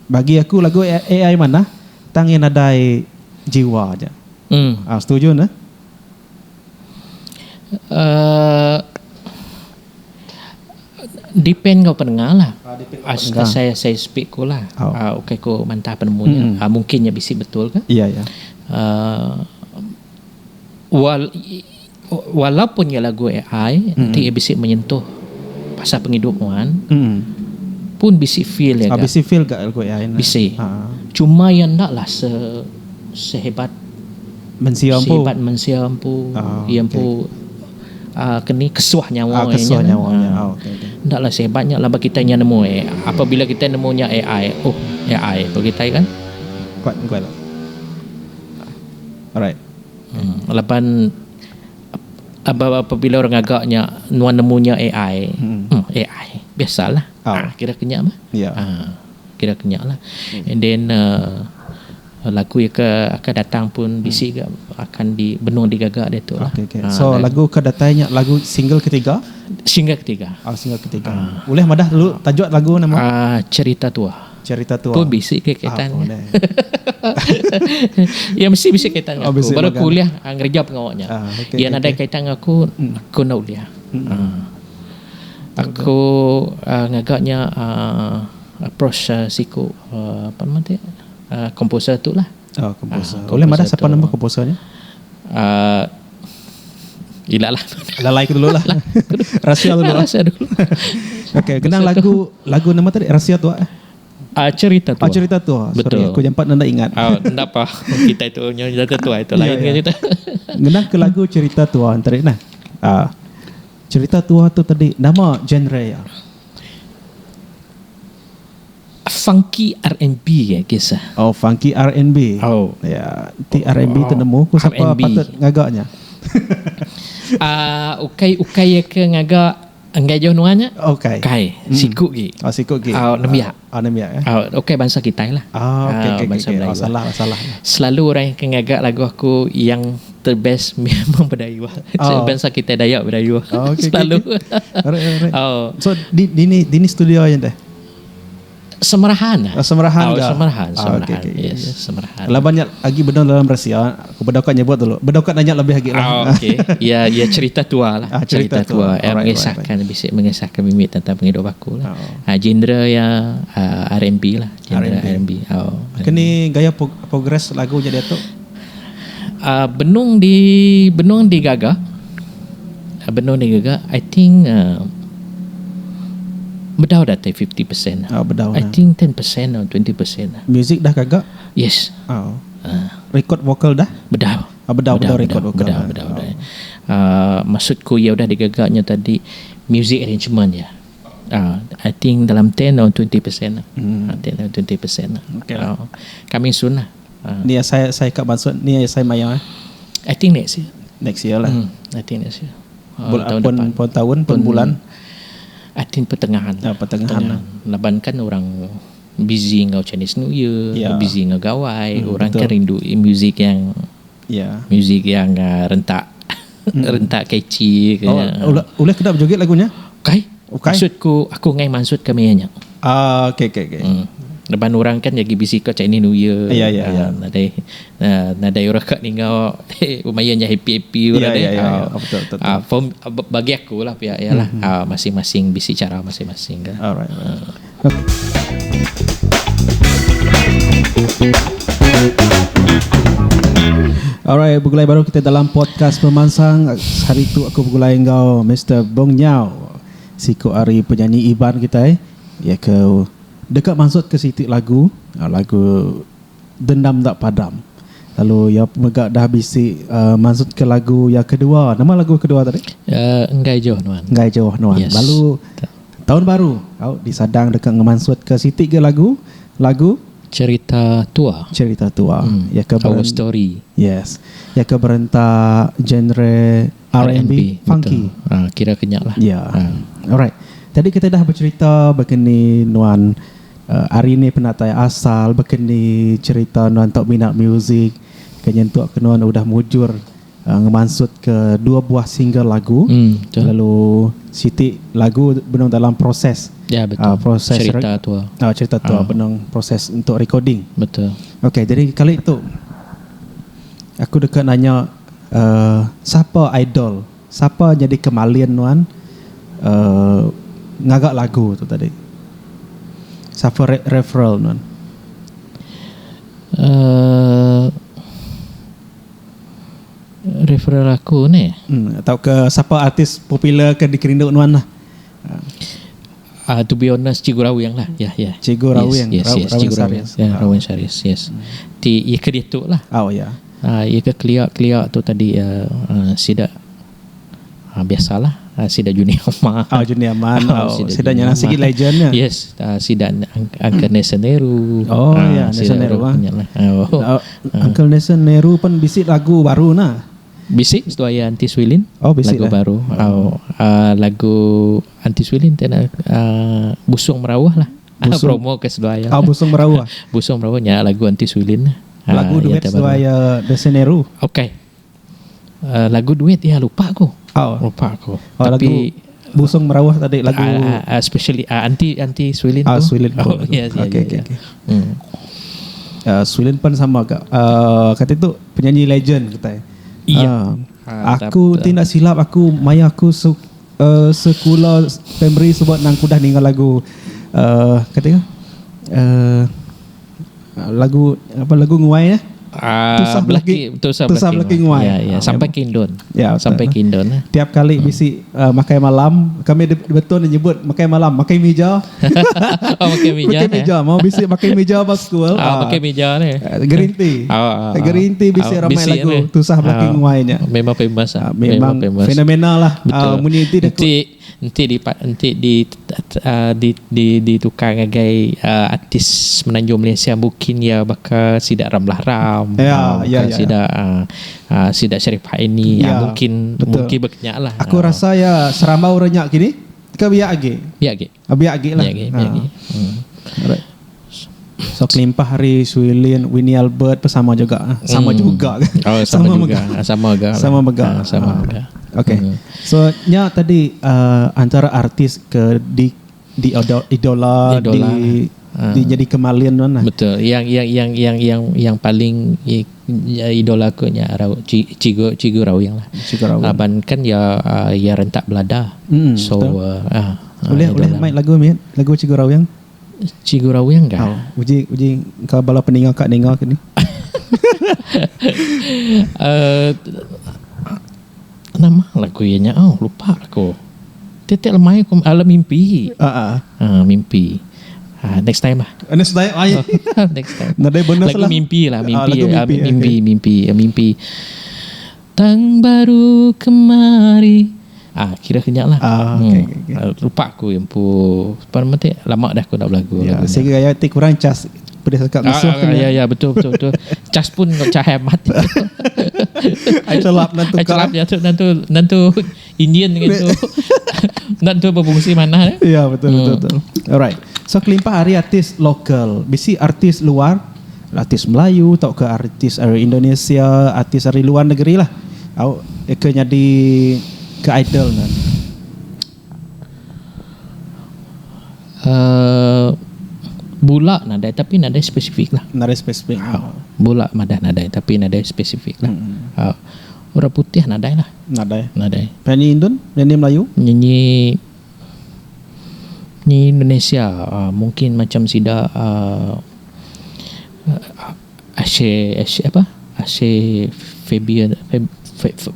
A: Bagi aku lagu AI mana tang yang nadai jiwa aja. Setuju nah?
B: Depend kau pendengar lah.
A: Depend kau pendengar.
B: Saya speak ko lah.
A: Oh.
B: Okey ko mantah penemunya. Mungkinnya bisi betul ke?
A: Ya, ya.
B: Walaupun ya lagu AI nanti ia bisi menyentuh pasal penghidup nuan. Pun bisi feel ya.
A: Bisi feel gak lagu AI ni?
B: Bisi. Cuma yang nak lah sehebat
A: mensia empu.
B: Sehebat mensia empu. Yang empu, keni kesuah nyawa
A: Kesuah
B: nya.
A: nyawanya. Okey, okey.
B: Ndak lah sehebatnya lah bagi kita nya nemu AI. Apabila kita nemunya AI, oh AI bagi kita kan.
A: Kuat, kuat lah. Alright.
B: Lapan apabila orang agaknya nuan nemunya AI, AI biasalah. Kira kenyak mah. Kira kenyak lah. And then lagu yang akan datang pun bisi ke akan di benung digagak dia tu lah.
A: Okey, okey. So, lagu ke datangnya lagu single ketiga?
B: Single ketiga.
A: Single ketiga. Boleh madah dulu tajuk lagu nama?
B: Cerita Tua.
A: Cerita Tua.
B: Pun bisi ke kaitan.
A: Boleh.
B: Ya mesti bisi kaitan
A: Oh,
B: aku.
A: bisi
B: Baru
A: makan.
B: kuliah ngerja pengawaknya.
A: Okey,
B: Yang
A: okey,
B: ada
A: okey.
B: kaitan dengan aku, aku nak kuliah. Aku ngagaknya approach siku apa nama dia? Komposer tu lah.
A: Oh, komposer. Boleh madah
B: Komposer
A: siapa
B: tu.
A: nama komposernya?
B: Gila lah.
A: Lalai ke dulu lah. Rahsia dulu lah.
B: Rahsia dulu.
A: Okey, kenang lagu nama tadi Rahsia Tua.
B: Cerita Tua.
A: Cerita Tua. Sorry,
B: Betul.
A: aku jampat nak ingat.
B: Ndak apa. Kita itu nyonya tua itu
A: Ya,
B: lain
A: ya.
B: kan cerita.
A: Ngenang ke lagu Cerita Tua enteri nah. Ah. Cerita Tua tu tadi nama genre iya?
B: Funky R&B ke kisah.
A: Oh funky R&B.
B: Oh.
A: Ya, ti R&B tu nemu ku sapa patut ngaga nya.
B: Ah ukai ukai iya ke ngaga enggai jauh nuan nya.
A: Ukai.
B: Ukai, siku gi.
A: Oh siku gi.
B: Oh nembiak.
A: Oh nembiak eh.
B: Oh ukai bansa kitai lah.
A: Oh okey okey
B: bansa
A: okey.
B: Melayu.
A: Oh salah salah.
B: Selalu orang yang ke ngaga lagu aku yang terbest memang Bidayuh.
A: Oh.
B: Bansa kitai Dayak Bidayuh.
A: Oh, okey, okey,
B: Selalu.
A: okey. Alright alright.
B: Oh.
A: So di dini dini studio nya deh.
B: Semerahan lah.
A: Oh, Semerahan
B: oh,
A: ke?
B: Semerahan,
A: Ah,
B: Semerahan.
A: okey, okey, okey.
B: Yes, Semerahan.
A: Laban nya agi bedau dalam rahsia, aku bedau ka nyebut dulu. Bedau ka nanya lebih agi lah.
B: Oh, okey. Ya, ya cerita tua lah.
A: Ah, cerita
B: cerita, tua.
A: tua.
B: Eh,
A: Alright,
B: mengisahkan bisi mengisahkan mimit tentang penghidup aku lah.
A: Oh.
B: Ah, genre ya ah, R&B lah, genre
A: R&B.
B: R&B. Oh.
A: Kini gaya progress lagu nya diatu?
B: Uh, benung di benung digaga. Benung digaga. I think uh, bedau datai 50%.
A: Oh, bedau.
B: I think 10% or 20% lah.
A: Music dah kagak?
B: Yes.
A: Oh. Record vokal dah?
B: Bedau.
A: Ah, bedau, bedau record vokal.
B: Bedau, bedau, bedau. Uh, maksudku ya udah digagaknya tadi music arrangement ya. I think dalam 10 or 20% lah. 10 or 20% lah.
A: Okay lah.
B: Coming soon lah.
A: Ni saya saya kat maksud ni saya maya eh.
B: I think next year.
A: Next year lah.
B: I think next year.
A: Bul-
B: tahun
A: pun,
B: depan.
A: pun tahun, pun bulan.
B: I think pertengahan.
A: Ah, pertengahan lah.
B: Laban kan orang busy ngau Chinese New Year,
A: Ya.
B: busy ngau gawai, orang
A: betul.
B: kan rindu music yang
A: Ya.
B: music yang rentak rentak catchy ke.
A: Oh, ulah, ulah kedap joget lagunya?
B: Kai.
A: Ukai.
B: Maksudku aku ngai maksud kami nya.
A: Ah, okey okey okey.
B: Lepas orang kan lagi busy ke Chinese New Year.
A: Ya, ya, ya.
B: Ah, Nadai nadai orang kat ningau lumayan je happy-happy orang
A: Ya,
B: deh.
A: ya, ya,
B: Ah,
A: ya. Betul, betul, betul.
B: ah, for, bagi aku lah pihak ya lah. Ah, masing-masing busy cara masing-masing kan.
A: Alright. alright. Alright, bergulai baru kita dalam podcast Pemansang. Hari tu aku bergulai enggau Mr. Bong Nyau. Siku ari penyanyi Iban kita eh. Ya ke dekat masuk ke sitik lagu, ah, lagu Dendam Tak Padam. Lalu ya mega dah bisi masuk ke lagu yang kedua. Nama lagu kedua tadi?
B: Enggai jauh nuan.
A: Enggai jauh nuan.
B: Yes.
A: Lalu tahun baru kau disadang dekat ngemansut ke sitik ke lagu lagu
B: Cerita tua.
A: Cerita Tua. Ya ke
B: Our story.
A: Yes. Ya ke berentak genre R&B, funky.
B: Betul. Ah, kira kenyak lah.
A: Ya.
B: Ah.
A: Alright. Tadi kita dah bercerita berkeni nuan hari ni penatai asal berkeni cerita nuan tok minat muzik kenyentuk ke nuan udah mujur ngemansut ke dua buah single lagu.
B: Betul.
A: Lalu Siti lagu benung dalam proses.
B: Ya betul.
A: Proses
B: cerita tua.
A: Cerita tua benung proses untuk recording.
B: Betul.
A: Okey, jadi kali itu aku dekat nanya siapa idol, siapa jadi kemalian nuan ngagak lagu tu tadi. Siapa referral nuan?
B: Referral aku ni.
A: Atau ke siapa artis popular ke dikerinduk nuan lah.
B: To be honest, Cikgu Rawing lah. Ya, ya.
A: Cikgu Rawing.
B: Yes, yes,
A: Rawing
B: Cikgu Rawing.
A: Saris.
B: Ya, Rawing Saris, yes. Ti ia ke dia tu lah.
A: Oh ya.
B: Ia ke keliak-keliak tu tadi sidak biasalah. Sidak Junior Man.
A: Oh Junior Man.
B: Oh,
A: Oh,
B: sidak
A: sidak
B: Junior
A: nyana sikit
B: Man.
A: legendnya.
B: Yes, sidak Uncle Nelson Nehru.
A: Oh, ya, Nelson
B: sidak
A: Nehru, ah.
B: punya lah. Oh.
A: Oh, Uncle Nelson Nehru pun bisik lagu baru nah.
B: Bisik seduai Anti Swilin.
A: Oh, bisik
B: lagu
A: lah.
B: baru. Oh, lagu Anti Swilin tena Busung Merawah lah.
A: Busung.
B: Promo ke seduai.
A: Ah, Busung Merawah.
B: Busung Merawah nya lagu Anti Swilin.
A: Lagu duet
B: yang terbaru.
A: seduai Nelson Nehru.
B: Okey. Lagu duet ya lupa aku.
A: Oh.
B: Lupa aku.
A: Oh,
B: Tapi
A: lagu Busung Merawah tadi lagu
B: especially anti anti Swilin
A: Ah,
B: tu.
A: Swilin
B: Oh,
A: pun.
B: yes, yeah,
A: Okey,
B: yeah,
A: okey,
B: yeah.
A: okey. Swilin pun sama kak. Kata tu penyanyi legend kita.
B: Iya.
A: Aku tidak silap aku maya aku sekolah primary sebab nang kudah ninggal lagu kata lagu apa lagu nguai ya? Tusah belaki
B: tusah,
A: tusah belaki nguai.
B: Ya, ya.
A: Ah,
B: Sampai ke Indon.
A: Ya, betul.
B: Sampai ke Indon. Eh.
A: Tiap kali bisi makai malam, kami betul nyebut makai malam, makai mija.
B: oh, makai mija.
A: Makai mija, mau bisi makai mija ba school.
B: Ah, makai mija ni.
A: Green tea. Green tea bisi ramai lagu tusah belaki nguai nya.
B: Memang famous
A: ah. Memang, memang famous. Fenomena lah.
B: Betul.
A: Munyi ti
B: Enti di enti di di di ditukar ngagai artis Semenanjung Malaysia mungkin iya baka sida Ramlah Ram
A: ya,
B: baka
A: ya, ya,
B: sida ya. sida Sharifah Aini
A: ya,
B: mungkin
A: betul.
B: mungkin baka nya lah.
A: Aku rasa iya serambau orang nya kini ke biak agi.
B: Biak agi.
A: Biak agi lah.
B: Biak agi, biak agi.
A: Alright. So kelimpah hari Suilin, Winnie Albert pun sama juga. Sama juga.
B: Oh, sama,
A: sama
B: juga.
A: Mega.
B: Sama juga.
A: Sama mega.
B: Sama mega.
A: Okay. So nya tadi antara artis ke di di idola,
B: idola
A: di di jadi kemalin mana.
B: Betul. Yang yang yang yang yang yang paling idola aku nya Rau Cigu Cigu Rawing lah.
A: Cigu Rawing.
B: Laban kan ya ya rentak belada. So
A: boleh boleh main lagu ni, lagu Cigu Rawing.
B: Cigu Rawing kah?
A: Oh, uji uji kau bala peninga kak ninga ke ni.
B: Nama lagu ianya oh lupa aku. Titik lemai aku ala mimpi. Mimpi. Next time lah.
A: Next time ay.
B: Next time.
A: Nadai bonus
B: lagu
A: lah.
B: Mimpi lah, mimpi.
A: Lagu mimpi,
B: mimpi,
A: okay.
B: Mimpi, mimpi. Tang baru kemari. Kira kenyak lah.
A: Okay, okay, okay.
B: Lupa aku yang pu. Pada lama dah aku nak berlagu.
A: Ya, sehingga gaya ti kurang cas pedih cakap ngasuh kena.
B: Ya ya betul betul betul. Cas pun cahaya mati.
A: Ai celap nantu.
B: Ai celap ya tu nantu nantu Indian gitu. Nantu berfungsi mana
A: Ya betul betul betul. Alright. So kelimpah hari artis lokal, bisi artis luar, artis Melayu atau ke artis dari Indonesia, artis dari luar negeri lah. Au ke jadi ke idol kan.
B: Bulak nadai tapi nadai spesifik lah.
A: Nadai spesifik.
B: Bulak madah nadai tapi nadai spesifik lah. Orang putih nadai lah.
A: Nadai.
B: Nadai.
A: Penyanyi Indon, penyanyi Melayu?
B: Penyanyi ni Indonesia mungkin macam sida Ashe Ashe apa? Ashe Fabio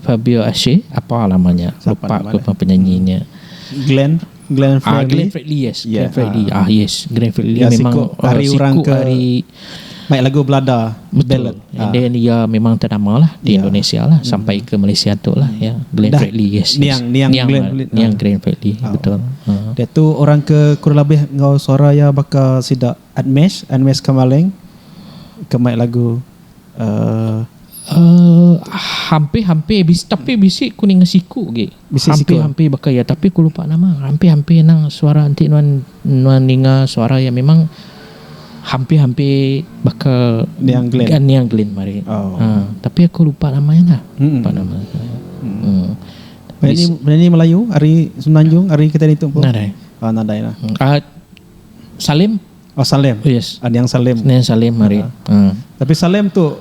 B: Fabio Ashe apa namanya?
A: Siapa
B: lupa
A: nama
B: aku penyanyinya.
A: Glenn Glenn Fredly.
B: Glenn Fredly yes.
A: Yeah.
B: Glenn Fredly. Yes, Glenn Fredly
A: ya,
B: memang
A: siku hari orang ke
B: hari
A: main lagu Belada.
B: Betul. And then dia memang ternama lah di Indonesia lah sampai ke Malaysia tu lah ya. Glenn
A: Dah.
B: Fredly yes.
A: Niang
B: yes.
A: Niang Glenn Fredly.
B: Niang Glenn Fredly betul.
A: Dia tu orang ke kurang lebih ngau suara ya bakal sidak Admesh, Admesh Kamaleng ke main lagu
B: hampir-hampir bis, tapi bisik kuning siku ge. Hampir-hampir bakal ya tapi aku lupa nama. Hampir-hampir nang suara nanti nuan nuan ninga suara yang memang hampir-hampir bakal
A: Niang Glenn.
B: Niang Glenn mari.
A: Oh.
B: Tapi aku lupa namanya lah. Lupa nama.
A: Penyanyi, penyanyi Melayu hari Semenanjung hari kita ni tu pun.
B: Nadai.
A: Nadai lah.
B: Salim.
A: Oh Salim.
B: Yes.
A: Niang Salim.
B: Niang Salim mari.
A: Tapi Salim tu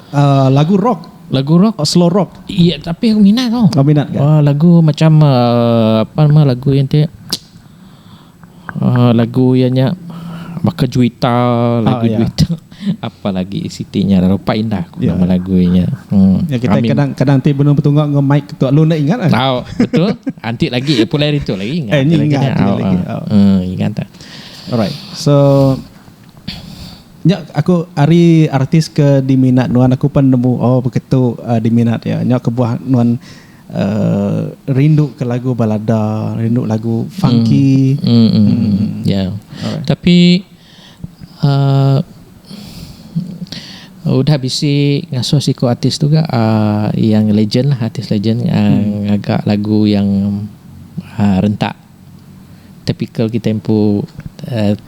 A: lagu rock.
B: Lagu rock,
A: oh, slow rock.
B: Iya, tapi aku minat tau.
A: Oh, minat kan?
B: Lagu macam apa nama lagu yang tu? Lagu yang nya Baka Juwita, lagu Juwita. Apa lagi sitinya lupa indah aku nama lagunya.
A: Ya kita kadang-kadang nanti belum bertunggak dengan mic tu lu nak ingat kan?
B: Tahu, betul. Nanti lagi pulai itu lagi ingat.
A: Ingat lagi.
B: Ingat tak.
A: Alright. So nya aku hari artis ke diminat nuan aku pun nemu oh begitu diminat ya. Nya kebuah nuan rindu ke lagu balada, rindu lagu funky.
B: Ya. Yeah. Tapi udah bisi ngasuh siku artis juga yang legend lah, artis legend agak lagu yang rentak tipikal kita empu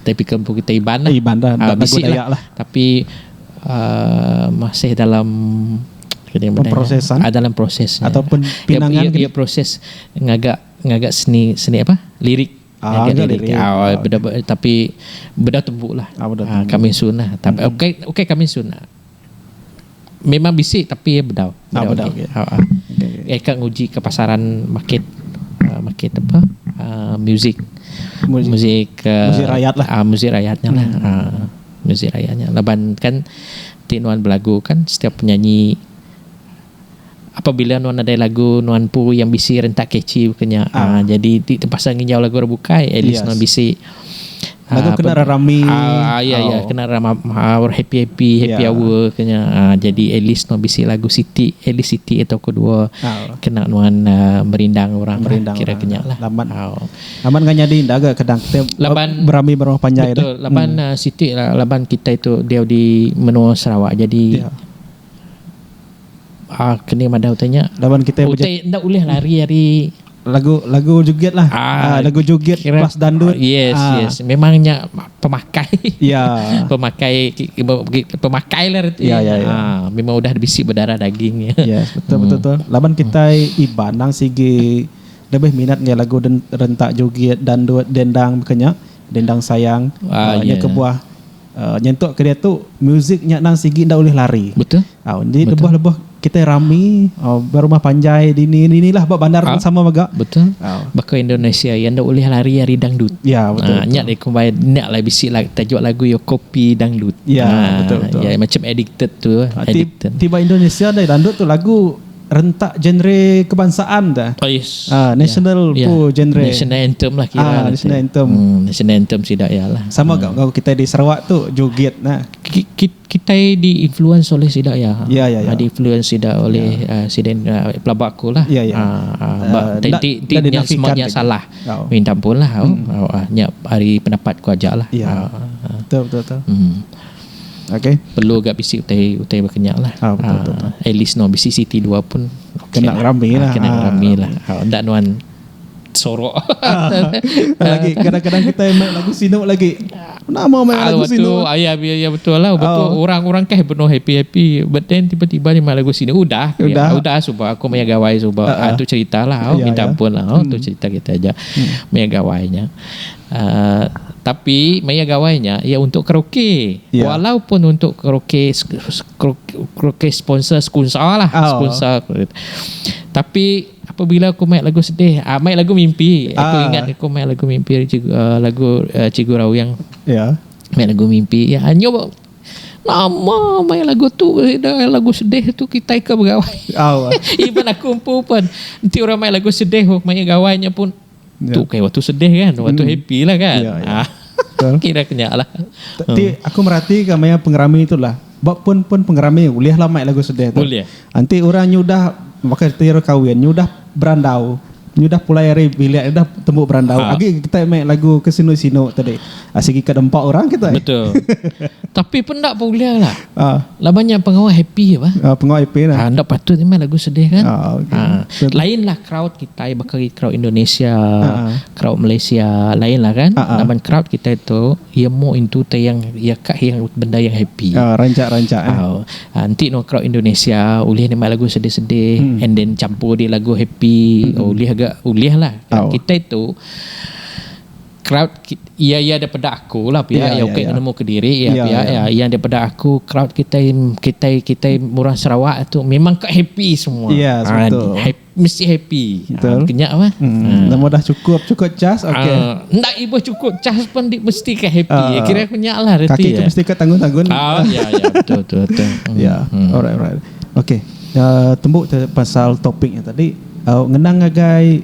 B: tipikal empu kita Iban lah.
A: Iban dah,
B: bisi
A: lah.
B: lah. Tapi masih dalam
A: pemprosesan,
B: dalam proses
A: ataupun pinangan
B: ya, proses ngagak ngagak seni seni apa lirik. Ngagak lirik. Beda, tapi beda tembuk lah. Kami soon lah. Tapi okey kami soon lah. Memang bisik tapi ya bedau.
A: Bedau.
B: Okey. Okay. Kak nguji ke pasaran market market apa? Muzik. Muzik
A: muzik rakyat lah.
B: Muzik rakyatnya lah. Muzik rakyatnya. Laban kan Ti nuan belagu kan setiap penyanyi apabila nuan nadai lagu nuan empu yang bisi rentak catchy baka nya ah. Jadi ti terpaksa nginjau lagu orang bukai at least yes. nuan bisi
A: lagu ah, kena rami
B: ah, ya ya oh. kena rama ah, happy happy happy yeah. hour kena ah, jadi at least nuan bisi lagu siti at least siti atau kedua oh. Kena nuan uh, merindang orang lah, merindang lah, kira kenya lah.
A: Laban oh. Amat ngan nyadi nda ga kadang kita
B: laban
A: berami berumah panjai
B: betul dah. Laban hmm. uh, siti lah laban kita itu dia di menua Sarawak jadi yeah. Ah kena madau tanya.
A: Laban kita
B: utai ndak boleh lari ari
A: lagu lagu joget lah. Ah, lagu joget kira, plus dandut.
B: Yes, ah. yes. Memangnya pemakai.
A: Ya.
B: Pemakai pemakai lah reti.
A: Ya, ya, ya.
B: Ah, memang udah bisi berdarah daging
A: ya. Yes, betul betul betul. Laban kita Iban nang sigi lebih minat ngai lagu den, rentak joget dandut dendang bekenya, dendang sayang.
B: Ah,
A: nya
B: yeah.
A: kebuah nyentuk ke diatu muzik nya nang sigi enda ulih lari.
B: Betul.
A: Au jadi lebuh-lebuh kitai rami ba rumah panjai dini dini lah ba bandar pun sama mega.
B: Betul. Baka Indonesia iya enda ulih lari ari dangdut.
A: Ya betul.
B: Nya deh kumbai nya lah bisi tajuk lagu iya kopi dangdut.
A: Ya betul betul.
B: Ya macam addicted tu. Addicted.
A: Ti ba Indonesia deh dangdut tu lagu rentak genre kebangsaan dah.
B: Oh yes.
A: Ah, national
B: yeah.
A: pu genre.
B: National anthem lah kira.
A: Ah, national anthem.
B: National anthem sida ya lah.
A: Sama gak kau kita di Sarawak tu joget nah.
B: Kita di influence oleh sida ya.
A: Ya ya ya.
B: Di influence sida oleh ya. Sida pelabak aku lah.
A: Ya ya.
B: Ti ti semuanya salah.
A: Oh.
B: Minta ampun lah. Oh. Nya hari pendapat ku aja lah.
A: Ya. Betul betul betul. Okay.
B: Perlu agak bisi utai utai berkenyak lah.
A: Ah, betul, betul, betul.
B: At least no bisi CT 2 pun
A: okay
B: kena
A: lah. Rami lah.
B: Kena rami lah. Ndak nuan sorok.
A: Lagi kadang-kadang kita main lagu sinuk lagi. Nama main lagu sinuk.
B: Ayah ya betul lah. Betul oh. Orang-orang kah penuh happy-happy. But then tiba-tiba dia main lagu sinuk. Udah.
A: Udah.
B: Ya, udah subah aku main gawai subah. Tu cerita lah. Oh,
A: ya,
B: minta
A: ya.
B: ampun lah. Oh, tu cerita kita aja. Main gawainya. Tapi maya gawainya ya untuk karaoke.
A: Yeah.
B: Walaupun untuk karaoke karaoke sponsor sponsor lah, sponsor. Tapi apabila aku main lagu sedih, main lagu mimpi, aku ingat aku main lagu mimpi cikgu, lagu Cikgu Rawang.
A: Ya.
B: Yeah. Main lagu mimpi. Ya, nyoba nama main lagu tu lagu sedih tu kita ke bergawai.
A: Oh.
B: Even aku pun nanti orang main lagu sedih main gawainya pun
A: ya.
B: Tu kayak waktu sedih kan, waktu happy lah kan.
A: Ya, ya.
B: Kira kenyak lah.
A: Tapi aku merhati kamaya pengerami itulah. Bab pun pun pengerami boleh lah main lagu sedih tu.
B: Boleh.
A: Nanti orang nyudah maka tira kahwin, nyudah berandau, nyudah pulai hari bilik dah tembuk berandau. Agi kita main lagu kesinu-sinu tadi. Asigi ke empat orang kita.
B: Betul. Tapi pun tak boleh lah. Lah banyak pengawal happy apa?
A: Pengawal happy lah.
B: Ndak patut main lagu sedih kan.
A: Okay.
B: Lainlah crowd kita bakal crowd Indonesia, crowd Malaysia, lainlah kan. Laban crowd kita itu ia more into yang ya kak yang benda yang happy.
A: Rancak-rancak.
B: Nanti no crowd Indonesia boleh ni main lagu sedih-sedih and then campur dia lagu happy, boleh agak boleh lah. Kita itu crowd ya ya daripada aku lah pihak ya okey nemu ke diri ya pihak ya yang daripada aku crowd kita kita kita murah Sarawak tu memang kat happy semua.
A: Ya, betul.
B: Happy, mesti happy. Kenyak apa?
A: Nama dah cukup cukup cas okey.
B: Ndak ibu cukup cas pun di, mesti ke happy. Kira kenyak lah reti.
A: Kaki tu mesti ke tanggun-tanggun.
B: Ya ya betul betul betul.
A: Ya. Alright alright. Okey. Tembuk pasal topiknya tadi ngenang ngagai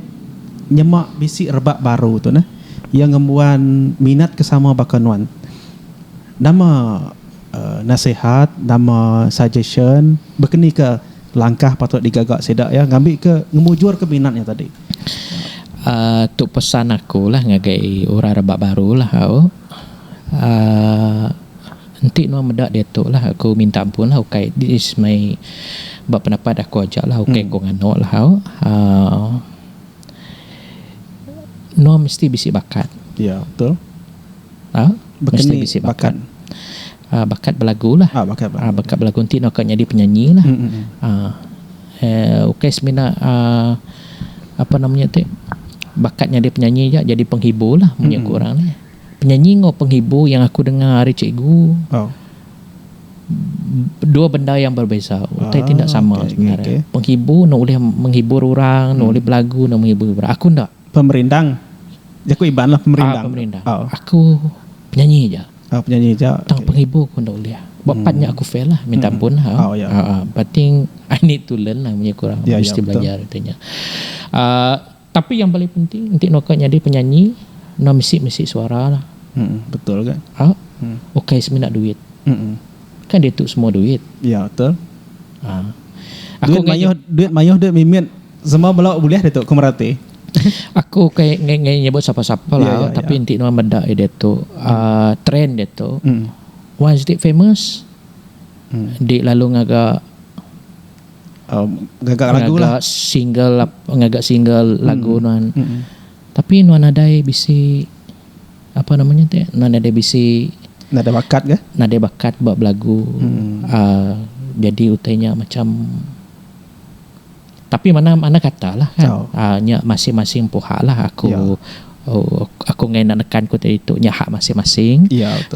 A: nyemak bisi rebak baru tu nah yang ngembuan minat kesama bakanuan. Nama nasihat, nama suggestion berkeni ke langkah patut digagak sedak ya ngambil ke ngemujur ke minatnya tadi.
B: Tu pesan aku lah ngagai orang rebak baru lah au. Nanti no medak dia tu lah aku minta ampun lah okay this is my bab pendapat aku ajak lah okay aku nganok lah au. No mesti bisi bakat.
A: Ya, betul.
B: Mesti bisi bakat. Bakat berlagu lah.
A: Bakat berlagu.
B: Bakat berlagu nanti nak jadi penyanyi lah. Okey semina apa namanya tu? Bakatnya dia penyanyi je jadi penghibur lah punya kurang ni. Penyanyi ngau penghibur yang aku dengar hari cikgu.
A: Oh.
B: Dua benda yang berbeza. Utai tidak sama
A: okay,
B: sebenarnya.
A: Okay.
B: Penghibur nak boleh menghibur orang, nak boleh berlagu, nak menghibur orang. Aku ndak.
A: Pemerindang. Aku iban lah pemerindang.
B: Pemerindang. Oh. Aku penyanyi je.
A: Penyanyi je.
B: Tang okay. Penghibur aku ndak boleh. Ba part nya aku fail lah minta ampun lah.
A: Oh, ya.
B: But think I need to learn lah munyi ku orang
A: Ya, ya,
B: mesti
A: betul.
B: belajar reti nya. Tapi yang paling penting enti nuka nyadi penyanyi nuan mesti misi suara lah.
A: Betul ga.
B: Ukai semina duit. Kan diatu semua duit.
A: Ya betul.
B: Aku
A: Duit mayuh duit mayuh duit mimit semua bela bulih ditu ku merati.
B: Aku ukai ngai nyebut sapa-sapa
A: Ya
B: lah
A: ya
B: tapi
A: ya.
B: enti nuan meda diatu trend diatu once dik famous dik lalu ngaga
A: Ngaga lagu lah.
B: Ngaga single ngaga single lagu nuan. Tapi nuan nadai bisi apa nama nya ti nuan nadai bisi
A: Nadai bakat ke?
B: Nadai bakat ba belagu uhh jadi utai nya macam tapi mana mana kata lah kan uhh nya masing masing puha lah aku aku enggai enda nekan ku ti ditu nya hak masing masing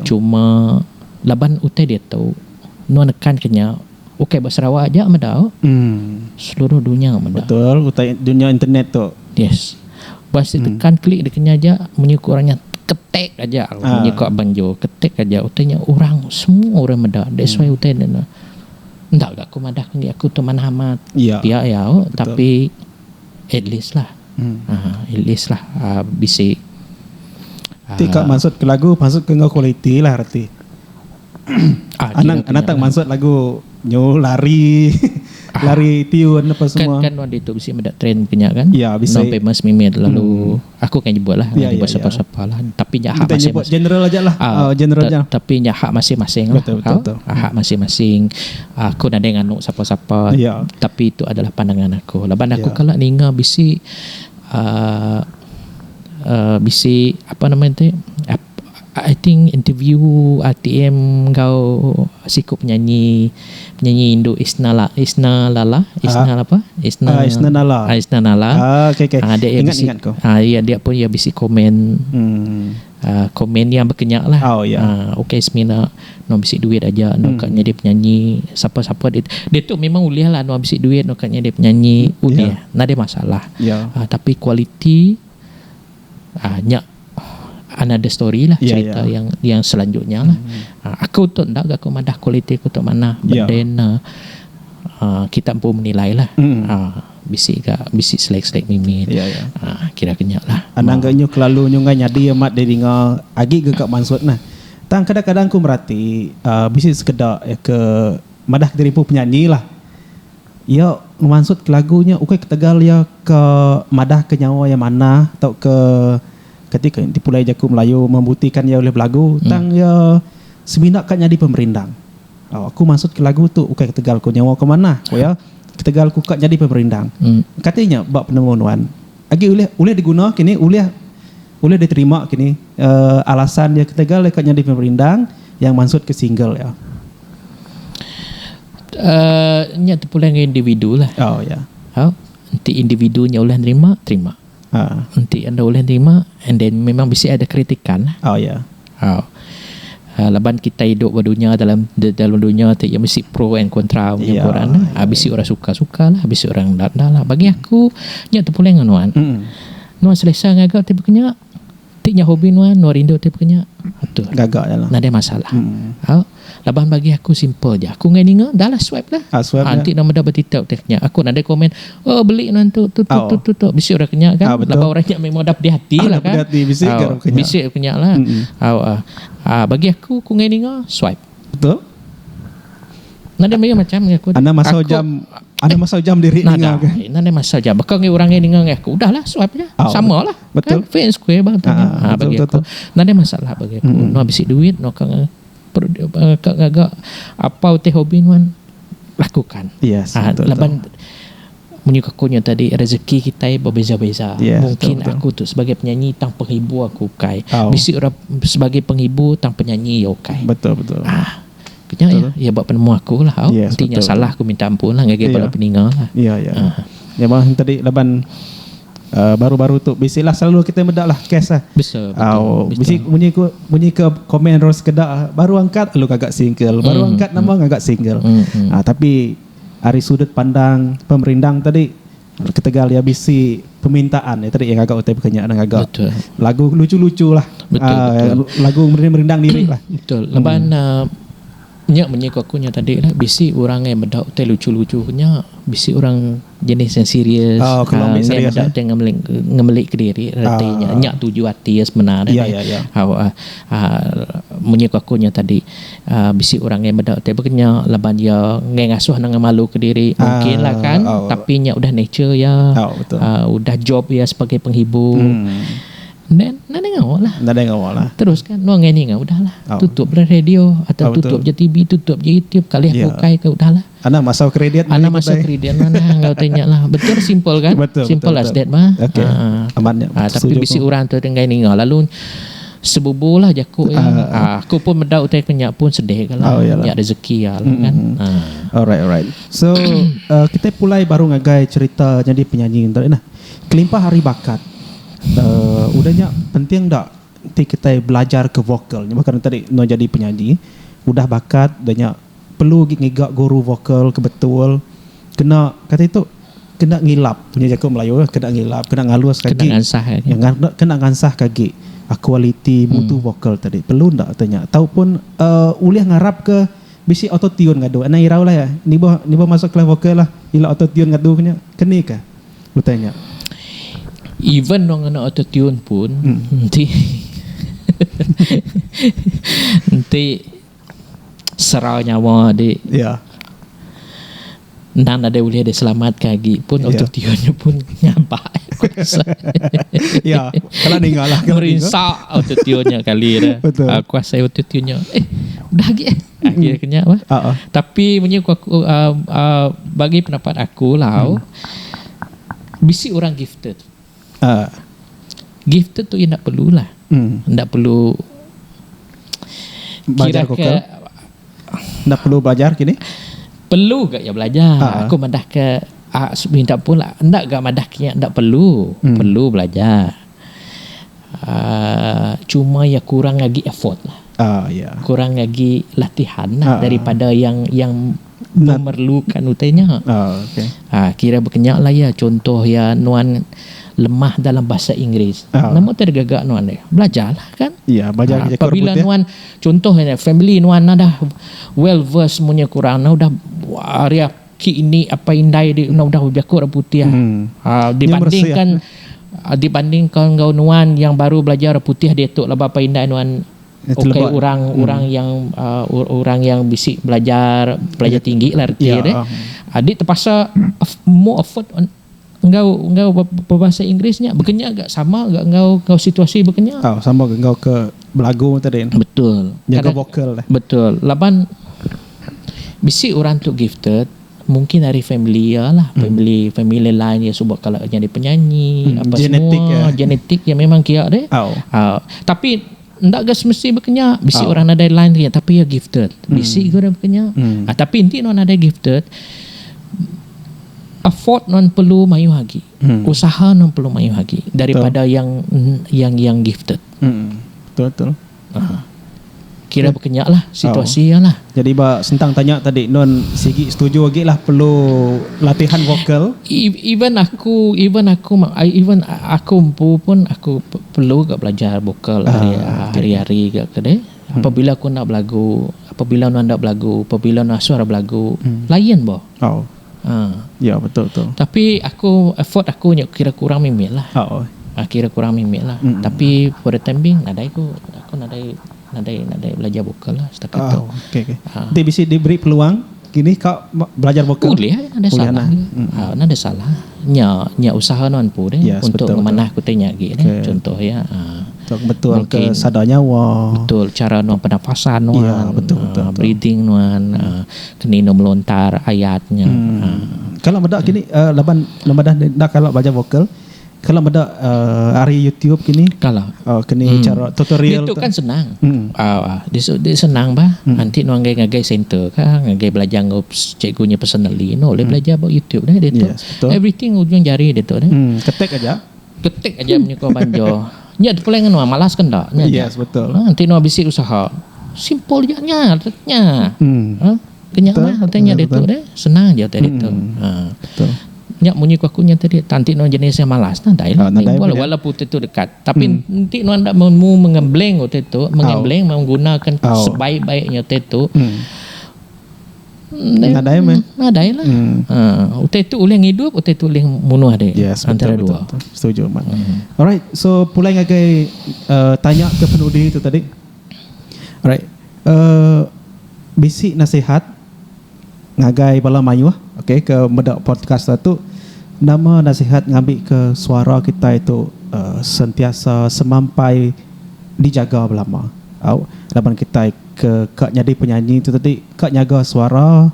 B: cuma laban utai ditu nuan nekan ke nya ukai ba Sarawak aja meda seluruh dunya meda.
A: Betul utai dunya internet tu.
B: Yes. Ba si tekan klik deka nya aja munyi ku orang nya ketik aja munyi ku abang jo ketik aja utai nya orang semua orang meda that's why utai ne enda ga aku madah ke enggi aku tu manah amat pia iya tapi at least lah aaa at least lah aaa bisi
A: Ti ka maksud ke lagu maksud ke enggau kualiti lah reti. Anang anang tang mansut lagu nyu lari lari tiun apa semua.
B: Kan kan nuan ditu bisi meda trend ke nya kan.
A: Ya bisi.
B: Nuan famous mimit lalu aku kan nyebut lah
A: Ya
B: nyebut
A: ya ya.
B: sapa-sapa lah tapi nya hak
A: Kita nyebut
B: masing-masing.
A: general aja lah.
B: Ah,
A: Oh, general aja.
B: Tapi nya hak masing-masing lah.
A: Betul betul betul.
B: Hak masing-masing. Aku nadai nganu sapa-sapa
A: Ya.
B: tapi itu adalah pandangan aku. Laban aku
A: Ya.
B: kala ninga bisi uhh bisi apa nama ti I think interview RTM enggau siku penyanyi penyanyi indu Isna la Isna Lala Isna apa Isna
A: Ah, Isna Nala.
B: Ah, Isna Nala.
A: Ah, okey okey.
B: Ah, dia iya
A: Ingat
B: bisi
A: ingat ko.
B: ah iya dia pun iya bisi komen komen yang bekenyak lah.
A: Oh ya.
B: Ah, okey semina nuan bisi duit aja nuan ka nyadi penyanyi sapa-sapa dia dia tu memang ulih lah nuan bisi duit nuan ka nyadi penyanyi ulih nadai masalah.
A: Ya.
B: Ah, tapi kualiti Ah nya another story lah
A: Ya,
B: cerita
A: ya.
B: yang yang selanjutnya lah. Ah, aku tu enda ga aku madah kualiti aku tu manah but
A: Ya.
B: then uh, kita empu menilai lah. Ah, bisi ga bisi selek-selek mimit.
A: Ya, ya.
B: Ah, kira ke nya lah.
A: Anang ga nyu kelalu nyu ngai nyadi amat didinga agi ga ka mansut nah. Tang kadang-kadang ku merati uh, bisi sekeda ya ke madah kediri empu penyanyi lah. Iya ngemansut ke lagu nya ukai ketegal iya ke madah ke nyawa iya manah tauka kati ke enti pulai jaku Melayu membuktikan iya ulih belagu tang iya semina ka nyadi pemerindang. Au aku mansut ke lagu tu ukai ketegal ku nyawa ku manah ku iya ketegal ku ka nyadi pemerindang. Kati nya ba penemu nuan agi ulih ulih diguna kini ulih ulih diterima kini uhh alasan iya ketegal iya ka nyadi pemerindang yang mansut ke single iya.
B: Uh, nya terpulang ngagai individu lah.
A: Oh ya.
B: Au, enti individu nya ulih nerima, terima.
A: Ha.
B: Enti enda ulih nerima, and then memang bisi ada kritikan lah.
A: Oh ya.
B: Au. Uh, laban kitai idup ba dunya dalam dalam dunya ti iya mesti pro and kontra punya
A: Ya,
B: orang lah.
A: ya,
B: Bisi orang suka-suka lah, bisi orang enda enda lah. Bagi aku nya terpulang ngan nuan. Nuan selesa ngaga ti baka nya, ti nya hobi nuan, nuan rindu ti baka nya. Betul.
A: Gaga nya lah.
B: Nadai masalah. Au. Laban bagi aku simple ja. Aku enggai ninga, dah lah swipe lah.
A: Ah, swipe
B: Ha,
A: lah.
B: enti nama dah bertitok teh nya. Aku nadai komen, oh beli nuan tu tu tu
A: Oh.
B: tu tu tu. Bisi orang kenya kan.
A: Ah, betul.
B: Laban orang nya memang dah pedih hati
A: Ah,
B: lah
A: dah
B: kan.
A: pedih hati, bisi ke
B: Au,
A: orang kenya.
B: Bisi orang kenya lah. Au, ah. Ah, bagi aku, aku enggai ninga, swipe.
A: Betul.
B: Nadai mayuh macam dengan aku.
A: Anda masa
B: Aku-
A: jam anda masa jam diri ninga ke?
B: Nadai, nadai masa jam. Baka ngi orang ngi ninga ngi aku, dah lah swipe je.
A: Oh,
B: Sama lah.
A: betul.
B: Kan? Fair and square bang tanya.
A: Ah,
B: Ha,
A: betul,
B: bagi
A: betul,
B: aku. Nadai masalah bagi aku. No bisi duit, no ka ka ngaga apa utai hobi nuan lakukan.
A: Yes,
B: Ha,
A: betul,
B: laban munyi aku nya tadi rezeki kitai berbeza-beza.
A: Yes,
B: Mungkin
A: betul, betul.
B: aku tu sebagai penyanyi tang penghibur aku ukai.
A: Oh.
B: Bisi orang sebagai penghibur tang penyanyi ya ukai.
A: Betul betul.
B: Ah, kenya ya, ya buat penemu aku lah. Oh.
A: Yes,
B: Nanti nya
A: betul.
B: salah aku minta ampun lah ngagai
A: Ya.
B: bala peninga lah.
A: Ya ya. Ya bang tadi laban baru-baru tu bisilah selalu kita medak lah kes lah.
B: Bisa, betul.
A: Au,
B: Betul.
A: bisi munyi ku munyi ke komen ros kedak baru angkat lalu gagak single, baru angkat nama gagak single. Ah, tapi ari sudut pandang pemerindang tadi ketegal ya bisi permintaan ya tadi yang agak utai berkenyak dan agak
B: Betul.
A: lagu lucu-lucu lah.
B: Betul,
A: Ah,
B: betul.
A: lagu merindang diri lah.
B: Betul. Laban Nya munyi ku aku nya tadi lah bisi orang ngai meda utai lucu-lucu nya bisi orang jenis yang serius
A: Oh, kalau
B: ah
A: ambil
B: ngai
A: serius
B: meda
A: eh.
B: utai ngemelik ngemelik kediri reti nya
A: Ah.
B: nya tuju ati iya sebenar
A: Ya
B: deh.
A: ya ya.
B: Au ah munyi ku aku nya tadi ah bisi orang ngai meda utai baka nya laban iya ngai ngasuh ne ngemalu kediri mungkin lah
A: Ah,
B: kan
A: oh.
B: tapi nya udah nature iya
A: Oh, betul.
B: ah udah job iya sebagai penghibur.
A: Hmm.
B: Then nadai ngawa lah.
A: Nadai ngawa lah.
B: Terus kan nuang ngai ninga udah lah.
A: Oh.
B: Tutup lah radio atau
A: Oh,
B: tutup
A: betul.
B: je TV, tutup je YouTube, kalih
A: Ya.
B: bukai ke udah lah.
A: Anak masuk kredit
B: Anak masuk kredit mana enggau tanya lah. Betul simple kan?
A: Betul,
B: simple
A: betul,
B: as
A: betul.
B: that mah.
A: Okey.
B: Ah.
A: Amatnya.
B: Ah, tapi
A: Setuju
B: bisi
A: aku.
B: orang tu ngai ninga lalu sebubu lah jaku ya. Ah, aku pun meda utai kenyak pun sedih ke lah.
A: Oh, iyalah.
B: Nyak rezeki ya lah kan. Ah.
A: Alright, alright. So, kita pulai baru ngagai cerita jadi penyanyi tadi nah. Kelimpah hari bakat. Udahnya penting tak nanti kita belajar ke vokal. Bahkan tadi no jadi penyanyi, udah bakat udahnya perlu gi ngigak guru vokal ke betul. Kena kata itu kena ngilap punya jago Melayu kena ngilap, kena ngalus
B: Kena
A: kaki.
B: ngansah kan.
A: Yang kena ngansah kaki kualiti mutu vokal tadi. Perlu ndak tanya. Ataupun ulih ngarap ke bisi auto tune ngadu. Ana irau lah ya. Ni boh ni boh masuk kelas vokal lah. Ila auto tune ngadu punya. Keni ke? Lu tanya.
B: Even orang kena auto tune pun nanti nanti serau nyawa di
A: Ya.
B: Nang ada boleh dia selamatkan lagi pun
A: Ya.
B: auto tune pun nyabak aku rasa.
A: Ya, kalau ninggal lah kalau ninggal.
B: Merinsak auto tune-nya kali dah.
A: Betul.
B: Aku rasa auto tune-nya eh udah lagi eh. Akhirnya kenyak apa.
A: Ah, ah.
B: Tapi punya aku, aku bagi pendapat aku lah bisi orang gifted.
A: Ah.
B: Gifted tu ia nak perlulah. Tak perlu
A: Belajar
B: kira
A: vokal.
B: ke
A: Ndak perlu belajar kini?
B: perlu gak ya belajar.
A: Ah.
B: Aku madah ke minta pun lah ndak gak madah ke ndak perlu. Perlu belajar. Cuma ya kurang lagi effort lah.
A: Ah, ya.
B: Kurang lagi latihan lah
A: Ah.
B: daripada yang yang memerlukan utainya.
A: Ah, okey.
B: Ha, kira berkenyak lah ya. Contoh ya nuan lemah dalam bahasa Inggeris.
A: Ah.
B: Nama tergagak nuan dia. Belajarlah kan.
A: Ya, belajar
B: Ha,
A: kerja
B: apabila
A: korput, ya.
B: nuan contohnya family nuan dah well versed punya kurang nah udah area ki ini apa indai dia nah udah berjakut orang putih. Ha, dibandingkan dibandingkan kau nuan yang baru belajar orang putih dia tu lah bapa indai nuan
A: Itu
B: okey
A: lebak.
B: orang orang yang orang yang bisik belajar belajar tinggi lah reti
A: Ya,
B: dia.
A: ah.
B: Adik terpaksa more effort on engkau engkau berbahasa Inggerisnya berkenyak agak sama agak engkau kau situasi berkenyak.
A: Ah, sama ke kau ke belagu tadi.
B: Betul.
A: Jaga
B: Kadang-
A: vokal lah.
B: Betul. Laban bisi orang tu gifted mungkin dari family ya lah, family family lain ya sebab kalau jadi penyanyi apa
A: Genetik
B: semua
A: ya.
B: genetik yang memang kiak deh.
A: Oh.
B: Tapi ndak ke semesti berkenyak bisi orang ada lain kenyak tapi ya gifted. Bisi ke orang berkenyak. Tapi inti non ada gifted afford non perlu mayu lagi. Usaha non perlu mayu lagi daripada yang yang yang gifted.
A: Betul betul.
B: Kira berkenyak lah situasi ya lah.
A: Jadi ba sentang tanya tadi non sigi setuju lagi lah perlu latihan vokal.
B: Even aku even aku even aku empu pun aku perlu gak belajar vokal hari-hari gak ke deh. Apabila aku nak belagu, apabila nak nak belagu, apabila nak suara belagu, lain boh.
A: Oh.
B: Ha.
A: Ya betul betul.
B: Tapi aku effort aku nyak kira kurang mimik lah.
A: Oh.
B: Kira kurang mimik lah. Tapi for the time being nadai aku aku nadai nadai nadai belajar vokal lah setakat tu.
A: Oh, okey okey. Nanti bisa diberi peluang kini kau belajar vokal.
B: Boleh eh, ada
A: Boleh
B: salah.
A: lah.
B: Ha, ada salah. Nya nya usaha non pu deh
A: Yes,
B: untuk
A: betul,
B: memanah ku tanya lagi deh.
A: Okey.
B: Contoh ya. Ha.
A: Betul, betul ke
B: Mungkin.
A: sadar nyawa.
B: Betul cara nuan pernafasan nuan.
A: Ya, betul, betul, betul.
B: breathing nuan, kena melontar ayatnya. Ha.
A: Kalau medak kini laban lembadah dah kalau belajar vokal, kalau medak hari YouTube kini
B: Kalau
A: kini cara tutorial
B: Dia tu kan senang.
A: Hmm.
B: Dia, dia senang bah. Nanti nuan ngagai ngagai center kan, ngagai belajar ngau cikgunya personally. No, boleh belajar about YouTube dah dia tu.
A: Yes, betul.
B: Everything ujung jari dia tu dah.
A: Ketik aja.
B: Ketik aja punya kau banjo. Nya tu pula dengan malas kan tak? Nya
A: Yes, betul.
B: Ha, nanti nuan bisik usaha. Simple je nya, nya.
A: Hmm.
B: Ha? Kenyang
A: Betul,
B: lah tanya dia
A: betul.
B: tu deh. Senang je tadi tu. Ha.
A: Betul.
B: Nyak munyi ku aku nya tadi nanti nuan jenis yang malas nah dai lah.
A: Ah, nadai
B: Wala,
A: punya.
B: walaupun itu dekat. Tapi nanti nuan ndak mau mengembleng waktu itu, mengembleng menggunakan
A: Oh.
B: sebaik-baiknya waktu itu.
A: Nadai meh.
B: Nadai lah. Hmm. Ha, utai tu ulih ngidup, utai tu ulih munuh dek.
A: Yes,
B: antara
A: betul,
B: dua.
A: Betul, betul. Setuju amat. Hmm. Alright, so pulai ngagai uh, tanya ke penudi tu tadi. Alright. Uh, bisi nasihat ngagai bala mayuh, okay, ke meda podcast tu nama nasihat ngambi ke suara kitai tu uh, sentiasa semampai dijaga belama. Au, laban kitai ke ka nyadi penyanyi tu tadi ka nyaga suara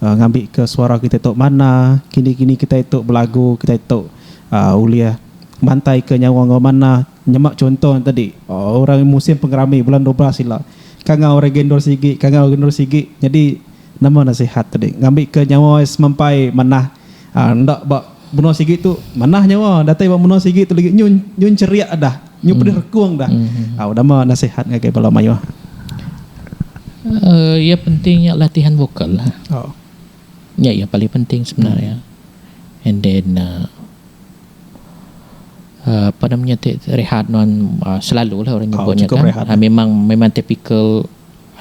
A: uh, ngambi ke suara kitai tu manah, kini-kini kitai tu belagu kitai tu uh, ulih mantai ke nyawa enggau manah. Nyema chunto tadi uh, orang musim pengerami bulan 12 ila kangau orang gendor sigi, kangau gendor sigi. Jadi nama nasihat tadi ngambi ke nyawa semampai manah uh, enda ba menua sigi tu manah nyawa datai ba menua sigi tu lagi nyun nyun ceriak dah nyu pedih rekung dah. Mm. Au nama nasihat ngagai bala mayuh?
B: Uh, ya pentingnya latihan vokal lah. Oh. Ya, ya paling penting sebenarnya. Mm. And then uh, uh, apa namanya rehat non uh, selalu lah orang nyebutnya oh, kan. Rehat. Uh, memang memang typical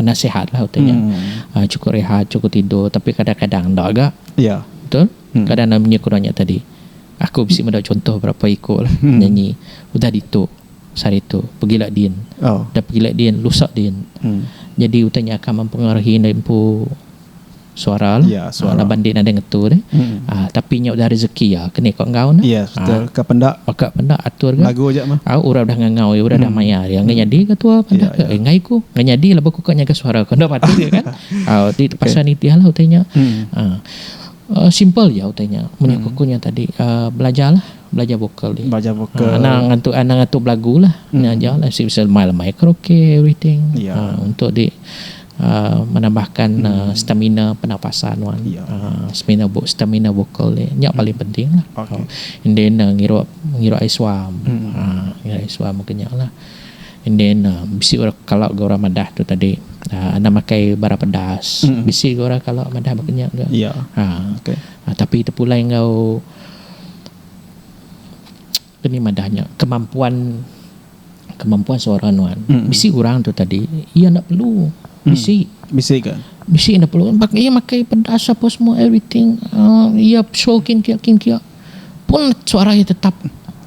B: nasihat lah utanya. Hmm. Uh, cukup rehat, cukup tidur, tapi kadang-kadang ndak agak.
A: Ya.
B: Betul? Hmm. Kadang namanya kurangnya tadi. Aku bisi meda contoh berapa ikut lah hmm. nyanyi. Udah ditu sehari tu pergi lak din. Oh. Dah pergi lak din, lusak din. Hmm. Jadi utanya akan mempengaruhi nempu suara lah.
A: Ya, suara.
B: Ha, laban dia ada ngetu deh. Hmm. Ha, tapi nya udah rezeki ya, kena kau ngau
A: nah. Ya, betul. Ha, ka pendak.
B: Ka pendak atur ke.
A: Lagu aja mah.
B: Ha, orang dah ngangau, ya, orang hmm. dah maya dia. Ngan jadi ke tua pendak ya, ya. Eh, ngai ku. Ngan jadi lah aku kau nyaga suara kau ndak patut dia kan. Ha, di pasal okay. ni dia lah utanya. Hmm. Ha. Simple ya utanya. Menyokongnya hmm. tadi uh, belajarlah, belajar vokal dia.
A: Belajar vokal.
B: Ha, anak ngantuk anak ngantuk belagu lah. Hmm. Ajar lah bisa main main karaoke everything.
A: Ya.
B: Ha, untuk di Uh, menambahkan hmm. uh, stamina pernafasan wan.
A: Ya.
B: Uh, stamina stamina vokal ni nya paling penting lah.
A: Okay.
B: Uh, and then uh, ngirup ngirup air suam.
A: Hmm.
B: Uh, ngirup air suam mungkin lah. And then uh, bisi orang kalau orang madah tu tadi uh, anda makai bara pedas.
A: Hmm.
B: Bisi orang kalau madah berkenyak ke.
A: Ya.
B: Ha.
A: Okay.
B: Uh, tapi terpulai ngau kini madahnya kemampuan kemampuan suara nuan.
A: Hmm.
B: Bisi orang tu tadi ia nak perlu bisi.
A: Hmm. Bisi ke?
B: Bisi nak perlu. Ia makai pedas apa semua everything. Uh, ia show kin kia kin kia. Pun suara ia tetap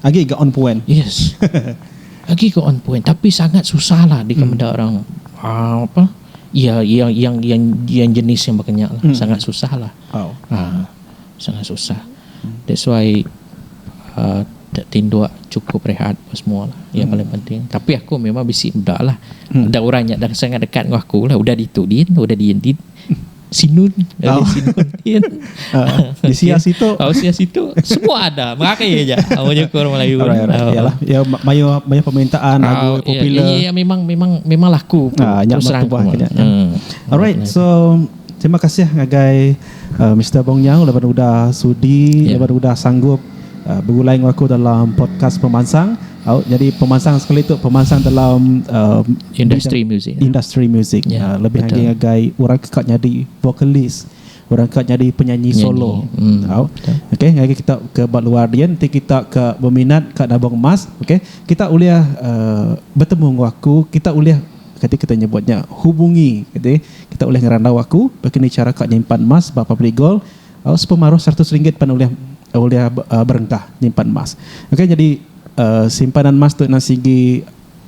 A: lagi ke on point.
B: Yes. Lagi ke on point tapi sangat susah lah di kepada hmm. orang uh, apa? Ya yang yang yang yang jenis yang berkenyak lah.
A: Hmm.
B: Sangat susah lah.
A: Oh.
B: Uh, sangat susah. Hmm. That's why uh, tinduk cukup rehat semua lah yang paling penting. Tapi aku memang bisi budak lah.
A: Hmm.
B: Ada orang yang dah sangat dekat dengan aku lah. Udah ditu din, udah din din. Sinun,
A: Oh.
B: oh. sinun din.
A: Uh, di sia situ.
B: Oh, sia situ semua ada. Merakai aja. Awalnya aku orang Melayu.
A: Alright, alright.
B: Oh.
A: Yalah, ya mayo mayo permintaan lagu
B: Oh, ya,
A: popular.
B: Ya, ya, memang memang memang laku.
A: Ah, nyak
B: Terus terang
A: bertubuh
B: aku.
A: kena.
B: Hmm.
A: Alright, so terima kasih ngagai uh, Mr. Bong Nyau lepas udah sudi,
B: Yeah.
A: lepas udah sanggup uh, bergulai dengan aku dalam podcast pemansang. Oh, jadi pemansang sekali tu pemansang dalam uh,
B: Industri music.
A: Industri music.
B: Yeah,
A: uh, lebih
B: betul.
A: lagi ngagai orang kat jadi vokalis, orang kat jadi penyanyi,
B: Penyanyi.
A: solo.
B: Hmm,
A: Tahu?
B: betul.
A: Okey, ngagai kita ke bab luar dia nanti kita ke berminat kat nabung emas, okey. Kita boleh uh, bertemu dengan aku, kita boleh kata kita nyebutnya hubungi, kata kita boleh ngerandau aku begini cara kat nyimpan emas bapa beli gold, uh, sepemaruh RM100 pan boleh boleh uh, berengkah nyimpan emas. Okey, jadi uh, simpanan emas tu nang sigi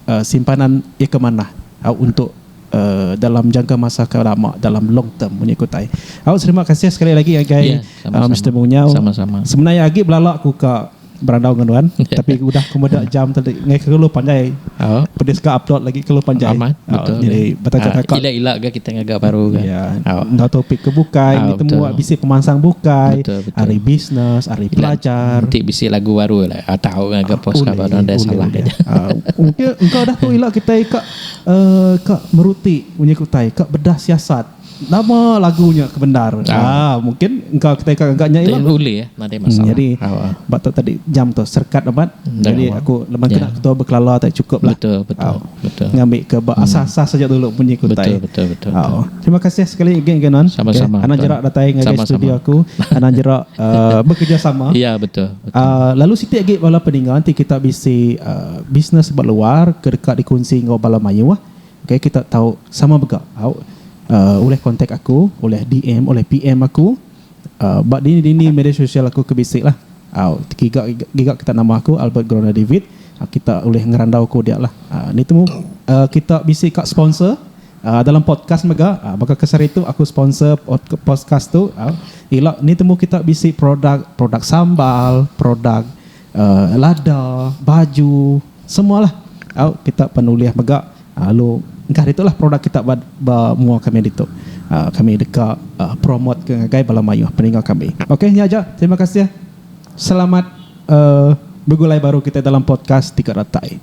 A: uh, simpanan ia ke mana uh, untuk uh, dalam jangka masa ke lama dalam long term mengikuti. Awak terima kasih sekali lagi ya guys.
B: Ya, sama-sama.
A: Uh, Mr. Munyau.
B: Sama-sama.
A: Sebenarnya lagi belalak aku ke berandau dengan tuan, tapi udah kemudian jam tadi ngai kalau panjai.
B: Oh.
A: Pedis ke upload lagi kalau panjai.
B: Amat,
A: Oh,
B: betul.
A: jadi betul
B: Ah,
A: cakap.
B: Ilak-ilak ke kita ngagak baru ke.
A: Ya,
B: Oh.
A: no topik ke bukai,
B: Ah,
A: ni temu
B: betul.
A: bisi pemansang bukai,
B: Betul, betul.
A: hari bisnes, hari pelajar.
B: Nanti bisi lagu baru lah. Ah, tahu ngagak post
A: Boleh,
B: kabar ada
A: boleh,
B: salah
A: boleh.
B: aja.
A: Ah, mungkin engkau dah tu ilak kita kak uh, kak meruti punya kutai, kak bedah siasat. Nama lagunya kebenar. Ah, mungkin engkau kita kak agaknya ilak.
B: Boleh ya, nanti
A: Hmm,
B: masalah.
A: jadi
B: Ah, ah.
A: bab tu tadi jam tu serkat amat. Jadi
B: dah,
A: aku lepas
B: Ya.
A: kena ketua berkelala tak cukup lah.
B: Betul, betul,
A: Ah,
B: betul.
A: Ngambil ke bab asas-asas saja dulu punya kutai.
B: Betul, betul, betul,
A: Ah, Terima kasih sekali again Ganon.
B: Sama-sama,
A: Okay. Anak
B: tuan.
A: jerak datang ngagai
B: Sama-sama.
A: studio aku. Anak jerak uh, bekerjasama.
B: Ya, betul, betul.
A: Uh, lalu siti lagi bala peninggal nanti kita bisi uh, bisnes buat luar ke dekat dikongsi dengan bala mayu ah. Okey kita tahu sama begak. Au. Uh, ulih kontak aku, ulih DM, ulih PM aku. Uh, ba dini-dini media sosial aku ke bisi lah. Au, giga giga kita nama aku Albert Grona David. Uh, kita ulih ngerandau aku dia lah. Uh, ni temu uh, kita bisi ka sponsor uh, dalam podcast mega. Uh, baka ke sehari tu aku sponsor podcast tu. Uh, ila ni temu kita bisi produk produk sambal, produk uh, lada, baju, semualah. Au, kita penulih mega. Lalu engkah ditu lah produk kita ba, ba mua kami ditu. Uh, kami deka uh, promote ke ngagai bala mayuh peninga kami. Okey, nya aja. Terima kasih. Selamat uh, begulai baru kita dalam podcast Tiga Ratai.